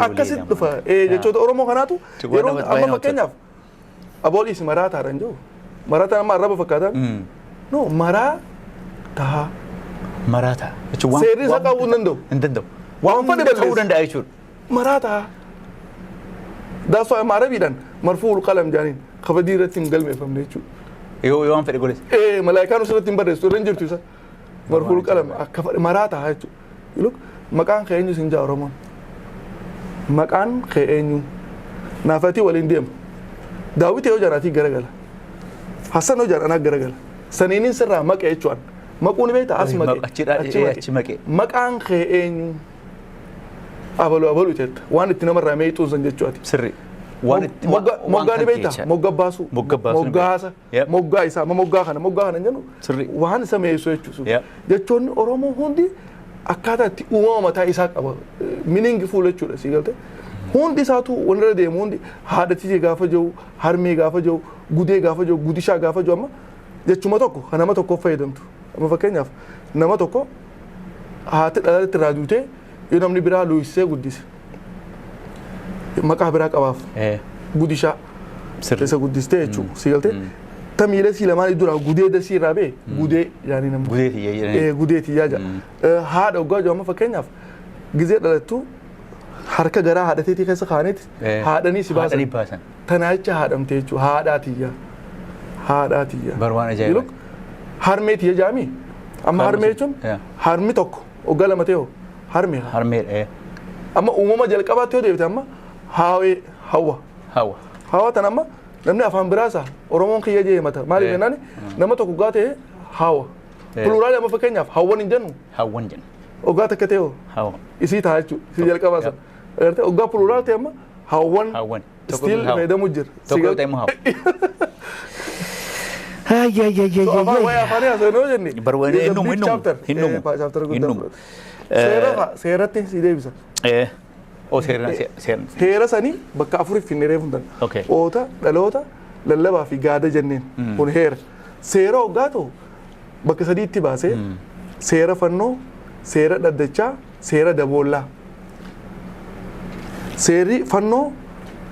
Akkasitti dhufa jechoota Oromoo kanaatu yeroo amma fakkeenyaaf abooliis maraataadha hin jiru. Maraataan amma arraba fakkaataan. No maraa tahaa. Maraataa. Seerri isaa qabuu hin danda'u. Hin danda'u. Waan fedhe ta'uu danda'a jechuudha. Maraa tahaa. That's why amma arabiidhaan marfuul qalam jaaniin kabadii irratti hin galmeeffamne jechuudha. Yoo waan fedhe godhes. Malaayikaan irratti hin barreessu irra hin jirtu isa. Marfuul qalam akka fedhe maraa tahaa jechuudha. Look maqaan kee eenyu siin jaa Oromoon. Maqaan kee eenyu. Naafatii waliin deema. Daawwiti yoo jaanaatii garagala. Hassan yoo jaan anaa garagala. Saniinin sirraa maqee jechuudhaan. Maquu ni beektaa as maqee. Achi maqee. Maqaan kee eenyu. Abaluu abaluu jetta. Waan itti namarraa meexuun san jechuudha. Sirrii. Waan itti waan Moggaa ni kan beektaa? keessa. Mogga baasuu. Mogga baasuu ni beekta. Moggaasa. Yep. Moggaa isaa moggaa kana moggaa kana jennu Sirrii. waan isa meessu jechuudha. Yep. Jechoonni Oromoo hundi akkaataa itti uumama mataa isaa qaba. Meaningful jechuudha, si galte. Hundi isaatu walirra deemu, hundi haadha tiyya gaafa jiru, harmee gaafa jiru, gudee gaafa jiru, gudishaa gaafa jiru, amma jechuma tokko kan nama tokkoof fayyadamtu. Amma fakkeenyaaf nama tokko haati dhalatti irraa duutee yoo namni biraa luwisee guddise, maqaa biraa qabaaf, gudishaa. Isa guddistee jechuudha, si galtee. Ta miila sii lamaan duraa gudee dasii irraa ba'e gudee yaani namni. Gudeeti jedhanii. Gudeeti yaa jedha. Haadha hoggaa jiru, amma fakkeenyaaf gizee dhalattu harka garaa haadhateetii keessa kaa'aniiti haadhanii si Haadhanii baasan. Baasan. Tanaa jecha haadhamte jechuudha, haadhaatiyya. Haadhaatiyya. Bar waan ajaa'ibaa. Look, harmee tiyya jaami. Amma harmee jechuun harmi tokko hoggaa lama ta'e hoo harmee. Harmeedha. Amma uumama jalqabaatti yoo deebite, amma haawee hawwa. Hawa. Hawa tan amma namni afaan biraasa Oromoon kiyya jee himata. Maaliif jennaan nama tokko hoggaa ta'e hawa. Plural amma fakkeenyaaf hawwan hin jennu. Hawwan jenna. Hoggaa takka ta'e hoo Hawa. isii ta'a jechuudha. Isii jalqabaa sana. Agartee, hoggaa plural ta'e amma hawwan Hawwan. still Hawa. fayyadamu jira. Tokko yoo ta'e immoo hawa. Ay ay ay ay So afaan ay. waa'ee afaanii haasa'u yoo jenne. Bar waan Is a hin dhumu, big hin dhumu, chapter. hin dhumu, Chapter hin guddaa dhumu. fudhata. Seera fa'a seeratti si deebisa. Oo, seera seera. Heera sanii bakka afuriif finne reefu tan. Oota, dhaloota, lallabaa fi gaada jenneen. Kun heera. Seera hoggaa ta'u bakka sadiitti baasee: seera fannoo, seera dhaddachaa, seera daboollaa. Seerri fannoo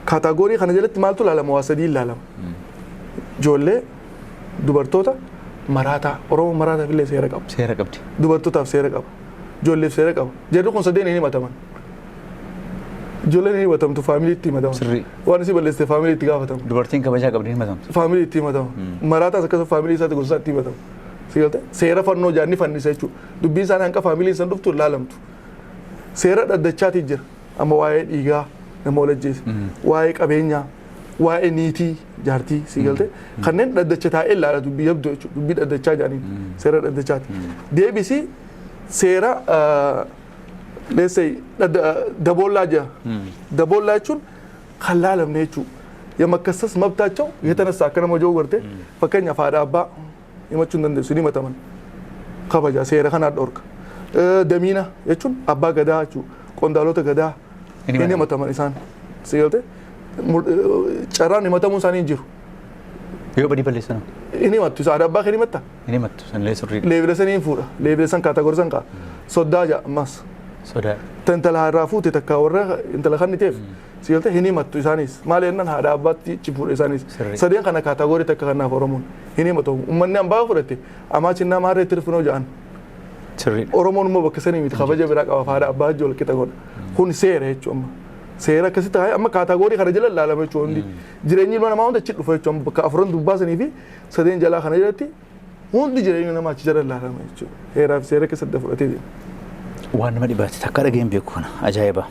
category kana jalatti maaltu ilaalama? Waa sadii ilaalama. Ijoollee, dubartoota, maraataa. Oromoo maraataaf illee seera qaba. Seera qabdi. Dubartootaaf seera qaba. Ijoolleef seera qaba. Jarri kun sadeen hin himataman. Ijoolleen hin himatamtu, familyitti himataman. Waan isii balleessite familyitti gaafatama. Dubartiin kabajaa qabdi, hin himatamtu. Familyitti himatama. Maraataas akkasuma family isaatti gosa isaatti himatama. Si galte, seera fannoo jaanni fannisa jechuudha. Dubbiin isaanii hanqa family san dhuftu laalamtu. Seera dhaddachaati jira. Amma waa'ee dhiigaa nama wal ajjeese. Waa'ee qabeenyaa. Waa'ee niitii jaartii, si galte, kanneen dhaddacha taa'ee ilaala, dubbii jabdu jechuudha. Dubbii dhaddachaa jaaniin seera dhaddachaati. Deebisii seera, let's say, daboollaa jira. Daboollaa jechuun kan laalamne jechuudha. የመከሰስ መብታቸው የተነሳ akka nama jiru garte, fakkeenyaaf haadha abbaa himachuu hin dandeessu, ni himataman, kabaja seera kanaa dhorka. Damiina jechuun abbaa gadaa jechuudha, qondaalota gadaa Hin hin himataman isaan, si galte, carraan himatamuu isaanii hin jiru. Yoo badii balleessan Hin himattu, isa haadha abbaa kan himatta. Hin himattu, sanillee sirriidha. Level sanii hin fuudha, level san category san ka'a. Soddaa ja'a ammas. Sodaa. Ta intala irraa fuute takka warra intala kan ta'eef, si galte, hin himattu isaanis, maal jennaan haadha abbaatti ci fuudhe isaanis. Sadeen kana category takka kanaaf Oromoon hin himatu. Uummanni hambaa fudhate amaachinnaa maarree tirfinoo ja'an. Oromoon immoo bakka sanii miti, kabaja biraa qaba, haadha abbaa wajji wal qixa godha. Kun seera jechuudha amma. Seera akkasitti ta'ee amma category kana jala ilaalama jechuudha hundi. Jireenyi ilma namaa hunda achi dhufa jechuudha, bakka afuran dubbaa sanii fi sadeen jalaa kana jalatti hundi jireenya namaa achi jala ilaalama jechuudha. Heeraa fi seera keessatti fudhatee deema. Waan nama dhibaate takka dhageen beeku kana, ajaa'iba,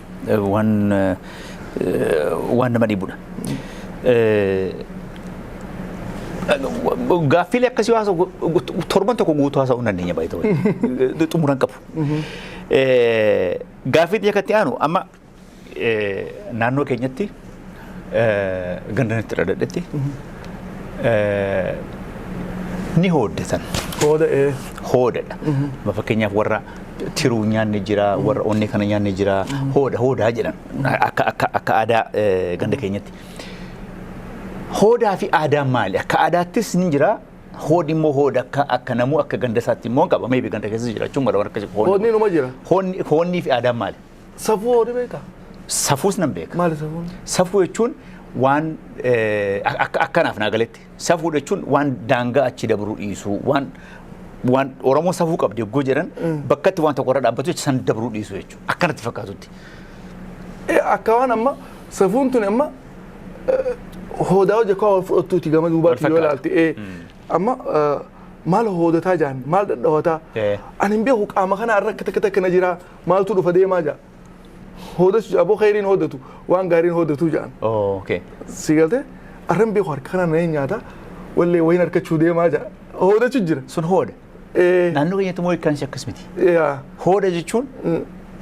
waan nama dhibudha. Gaaffiilee akkasii haasa'u torban tokko guutuu haasa'uu hin dandeenya, baay'ee xumuran qabu. Gaaffii xiyya katti aanu, amma naannoo keenyatti gandanitti dhadhadhetti ni hooddatan. Hooda ee. Hoodadha. Fakkeenyaaf warra tiruu nyaanni jira, warra onnee kana nyaanni jira, hooda hoodaa jedhan akka aadaa ganda keenyatti. Hoodaa fi aadaan maali? Akka aadaattis ni jira. Hoodi immoo hooda akka namuu akka ganda isaatti immoo qaba. Maybe ganda keessa jiraachuun mala waan akkasii. Hoodni numa jira. Hoonnii fi aadaan maali? Safuu hoodii beekaa? Safuus nan beeka. Maali safuun? Safuu jechuun waan akka akkanaaf naa galetti. Safuu jechuun waan daangaa achi dabruu dhiisuu, waan Oromoon safuu qabdi yogguu jedhan bakkatti waan tokko irra dhaabbatu jecha san dabruu dhiisuu jechuudha. Akkanatti fakkaatutti. Akka waan amma safuun tun amma hoodaa hojii akka wal fudhattuuti gama duubaatti yoo fakkaata. ilaalte, amma maal hoodataa jaan, maal dhadhawataa, ani hin beeku, qaama kana irra akka takka takka na jira, maaltu dhufa deemaa jaa, hoodatu aboo khayriin hoodatu, waan gaariin hoodatu jaan. Si galte, arran beeku, harka kana na nyaata wallee wayin harkachuu deemaa jaa, hoodatu jira. Sun hooda. Naannoo keenyatti immoo hiikkaan ishee akkas miti. Hooda jechuun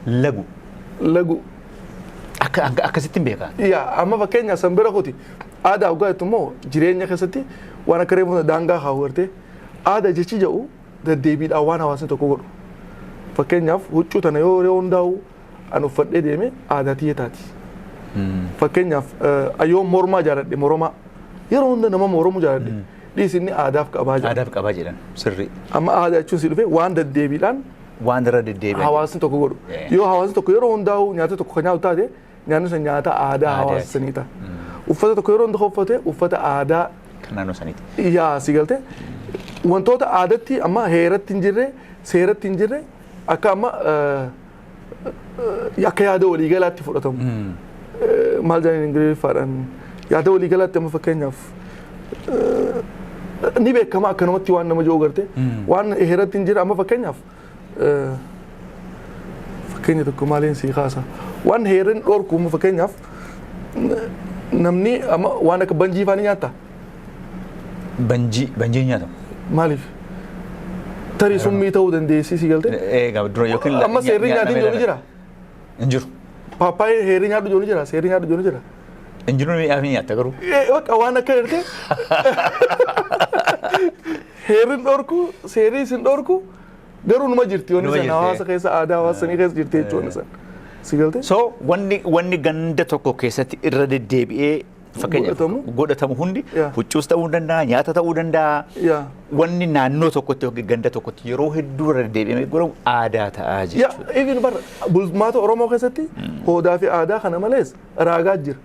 lagu. Lagu. Akkasitti hin beekan. Yaa, amma fakkeenya san bira kuti aadaa hoggaa jettu immoo jireenya keessatti waan akka reefu daangaa haa gartee aadaa jechi jedhu deddeebiidhaan waan hawaasni tokko godhu. Fakkeenyaaf, huccuu tana yoo yeroo hundaa'u an uffadhee deeme aadaa tiyya taati. Fakkeenyaaf, yoon mormaa jaaladhe, moromaa yeroo hunda nama moromu jaaladhe, dhiisinni aadaaf qabaa jedha. Aadaaf qabaa jedhan, sirrii. Amma aadaa jechuun si dhufe waan deddeebiidhaan waan irra deddeebi'an. Hawaasni tokko godhu. Yoo hawaasni tokko yeroo hundaa'u nyaata tokko kan nyaatu taate, nyaanni sun nyaata aadaa hawaasa sanii ta'a. Uffata tokko yeroo hunda uffate, uffata aadaa kan naannoo saniiti. Yaa, si galte, wantoota aadaatti amma heeratti hin jirre, seeratti hin jirre, akka amma akka yaada waliigalaatti fudhatamu. Maal jedhaniin Ingiliffaadhaan yaada waliigalaatti? Amma fakkeenyaaf ni beekama, akkanumatti waan nama jiru garte waan heeratti hin jirre. Amma fakkeenyaaf fakkeenya tokko maaliin sii kaasa, waan heerri dhorku? Amma fakkeenyaaf namni amma waan akka banjii faa ni nyaata. Banjii, banjii nyaatamu. Maaliif? Tarii summii ta'uu dandeessii, si galte. Egaa dura yookiin Amma seerri nyaatiin jiru ni jira. Hin jiru. Paappaayee heerri nyaadhu jiru ni jira. Seerri nyaadhu jiru ni jira. Hin jiru, ni nyaatta garuu. Bakka waan akka gartee heerri dhorku, seerri isin dhorku, garuu numa jirti wanni Numa san jirti. Hawaasa keessa, aadaa hawaasa sanii keessa jirti jechuudha wanni san. Si galte? So wanni ganda tokko keessatti irra deddeebi'ee fakkeenyaaf godhatamu. Godhatamu hundi huccuus ta'uu danda'a, nyaata ta'uu danda'a. Wanni naannoo tokkotti yookiin ganda tokkotti yeroo hedduu irra deddeebi'amee godhamu aadaa ta'aa jechuudha. Even bar bulmaata Oromoo keessatti hoodaa fi aadaa kana malees raagaa jira.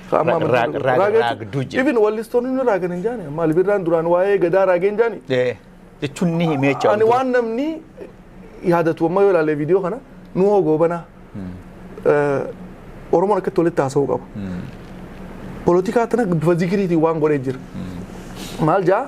Ka amma Raaga jechuun- raagduu jira. Even wallistoonni ni raagan hin jaani. Maal birraan duraan waa'ee gadaa raagee hin jaani. Jechuun ni himee jechuudha. Ani waan namni yaadatu, amma yoo ilaalle viidiyoo kana nu hoo goobanaa. Oromoon akkatti walitti haasa'uu qaba. Polotikaa tana bifa zikiriitiin waan godhee jira. Maal jaa?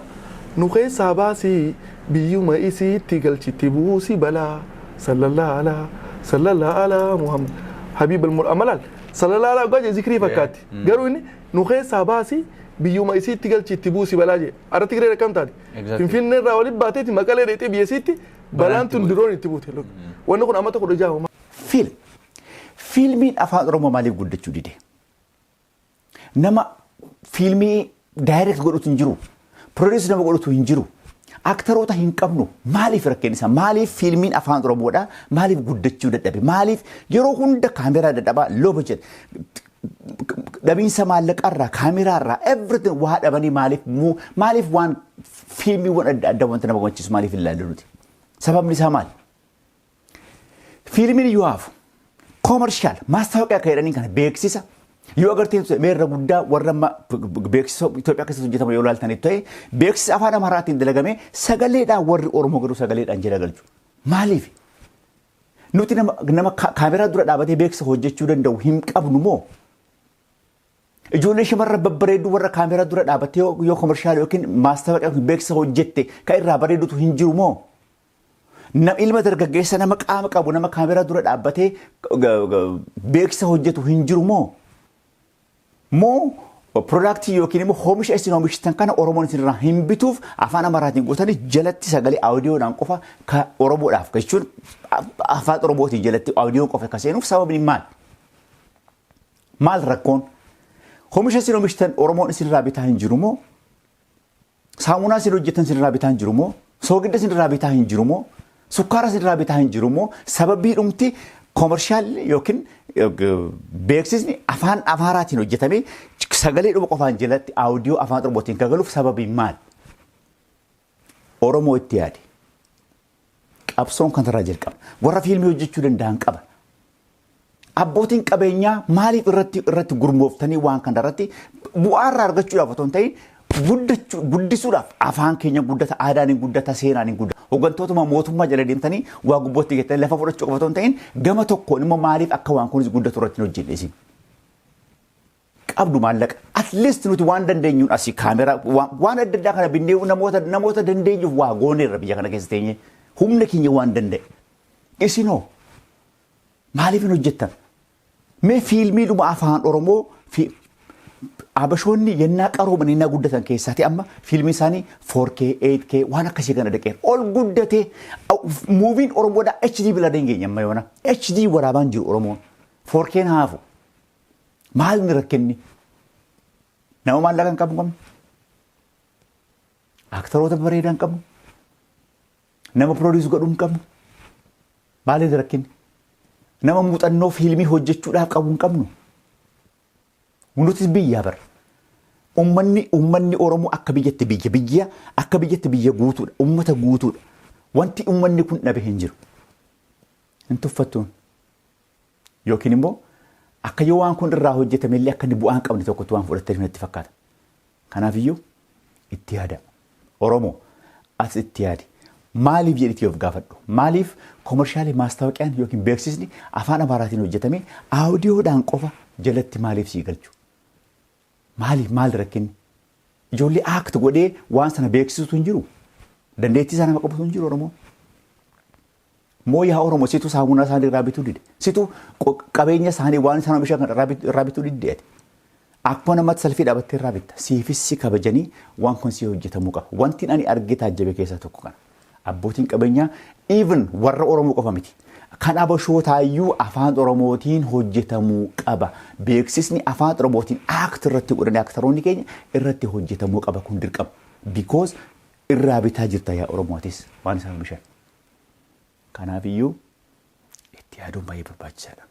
Nu keessaa baasii biyyuma isiitti galchitti buusii balaa, sallallahu alaa sallallahu alaa Muhammad Habiib al amalaal sallallahu alaa dhugaa jee, zikrii fakkaatti. Garuu inni nu keessaa baasii biyyuma isiitti galchitti buusii balaa jee. Arra Tigree akkam taate? Finfinnee irraa walitti baateeti Maqalee dheexee biyya isiitti balaan tun diroon itti buute. Wanni kun amata 16. Fiilm. Fiilmiin afaan Oromoo maaliif guddachuu dide? Nama fiilmii direct godhutu hin jiru. Produce nama godhutu hin jiru. Aktaroota hin qabnu. Maaliif rakkeen isaa? Maaliif fiilmiin afaan Oromoodhaa maaliif guddachuu dadhabe? Maaliif yeroo hunda kaameraa dadhabaa, low budget? Dhabiinsa maallaqaarraa, kaameraarraa, everything waa dhabanii maaliif maaliif waan fiilmiiwwan adda addaa wanta nama gammachiisu maaliif hin ilaallu nuti? Sababni isaa maali? Fiilmiin iyyuu hafu. Commercial ማስታወቂያ akka jedhaniin kana beeksisa yoo agartee meerra guddaa warra amma beeksisa Itoophiyaa keessatti hojjetamu yoo ilaaltaniif ta'e, beeksisa afaan Amaaraatiin dalagame sagaleedhaan, warri Oromoo garuu sagaleedhaan jala galchu. Maaliif? Nuti nama kaameraa dura dhaabatee beeksisa hojjechuu danda'u hin qabnu moo? Ijoollee shamarran babbareedduu warra kaameraa dura dhaabattee yoo commercial yookiin ማስታወቂያ yookiin beeksisa hojjette kan irraa bareedutu hin jiru moo? Ilma dargaggeessa nama qaama qabu, nama kaameraa dura dhaabbatee beeksisa hojjetu hin jiru moo? Moo product yookiin immoo oomisha isin oomishtan kana Oromoon isinirraa hin bituuf afaan Amaaraatiin gootanii jalatti sagalee audiodhaan qofa ka Oromoodhaaf jechuun afaan Oromootiin jalatti audioon qofa ka seenuuf sababni maal? Maal rakkoon? Oomisha isin oomishtan Oromoon isinirraa bitaa hin jiru moo? Saamunaa isin hojjetan isinirraa bitaa hin jiru moo? Soogidda isinirraa bitaa hin jiru moo? Sukkaara isinirraa bitaa hin jiru moo? Sababii dhumti commercial yookiin beeksisni afaan Amaaraatiin hojjetamee sagalee dhuma qofaan jalatti audio afaan Oromootiin kan galuuf sababiin maal? Oromoo itti yaade. Qabsoon kanarraa jalqaba. Warra fiilmii hojjechuu danda'an qaba. Abbootiin qabeenyaa maaliif irratti gurmooftanii waan kana irratti bu'aa irraa argachuudhaaf otoo hin ta'in guddachuu, guddisuudhaaf, afaan keenya guddata, aadaan hin guddata, seenaan hin guddata. Hooggantootuma mootummaa jala deemtanii waa gubbootti geettanii lafa fudhachuu qofa otoo hin ta'in, gama tokkoon immoo maaliif akka waan kunis guddatu irratti hin hojjenne isin? Qabdu maallaqa. At least nuti waan dandeenyuun asii kaameraa waan adda addaa kana binnee namoota dandeenyuuf waa gooneerra biyya kana keessa teenye humna keenya waan danda'e. Isinoo maaliif hin hojjettan? Mee fiilmiidhuma afaan Oromoo fi Abashoonni yennaa qarooman, yennaa guddatan keessaati amma fiilmii isaanii 4K, 8K waan akkasii kana dhaqeera. Ol guddatee movien Oromoodhaa HD bira dangeenya amma yoona. HD waraabaan jiru Oromoon. 4K haafu. Maal inni rakkinni? Nama maallaqa hin qabnu qabnu. Aktaroota bareedaa hin qabnu. Nama produce godhuu hin qabnu. Maal inni rakkinni? Nama muuxannoo fiilmii hojjechuudhaaf qabu hin qabnu. Nutis biyyaa bara. Uummanni Oromoo akka biyyatti biyya akka biyyatti biyya guutuudha. Uummata guutuudha. Wanti uummanni kun dhabe hin jiru. Hin tuffattuun. Yookiin immoo akka yoo waan kun irraa hojjetame illee akka inni bu'aa hin qabne tokkotti waan fudhattaniif natti fakkaata. Kanaafiyyuu itti yaada. Oromoo, as itti yaadi. Maaliif jedhitii of gaafadhu. Maaliif commercial maastaawoqiyaan yookiin beeksisni afaan Amaaraatiin hojjetame audio dhaan qofa jalatti maaliif sii galchu? Maaliif, maal rakkinni? Ijoollee act godhee waan sana beeksisutu hin jiru. Dandeettii isaa nama qabutu hin jiru Oromoo. Moo yaa Oromoo, situ saamunaa isaanii irraa bituu dide? Situ qabeenya isaanii, waan isaan oomishan kan irraa bituu didde ati? Akkuma namatti salfii dhaabattee irraa bitta. Siifis si kabajanii waan kun si hojjetamuu qaba. Wanti ani argee taajjabe keessaa tokko kana. Abbootiin qabeenyaa even warra Oromoo qofa miti. Kan Abashootaayyuu afaan Oromootiin hojjetamuu qaba. Beeksisni afaan Oromootiin act irratti godhanii aktaroonni keenya irratti hojjetamuu qaba, kun dirqama. Because irraa bitaa jirta yaa Oromootis waan isaan oomishan. Kanaafiyyuu itti yaaduun baay'ee barbaachisaadha.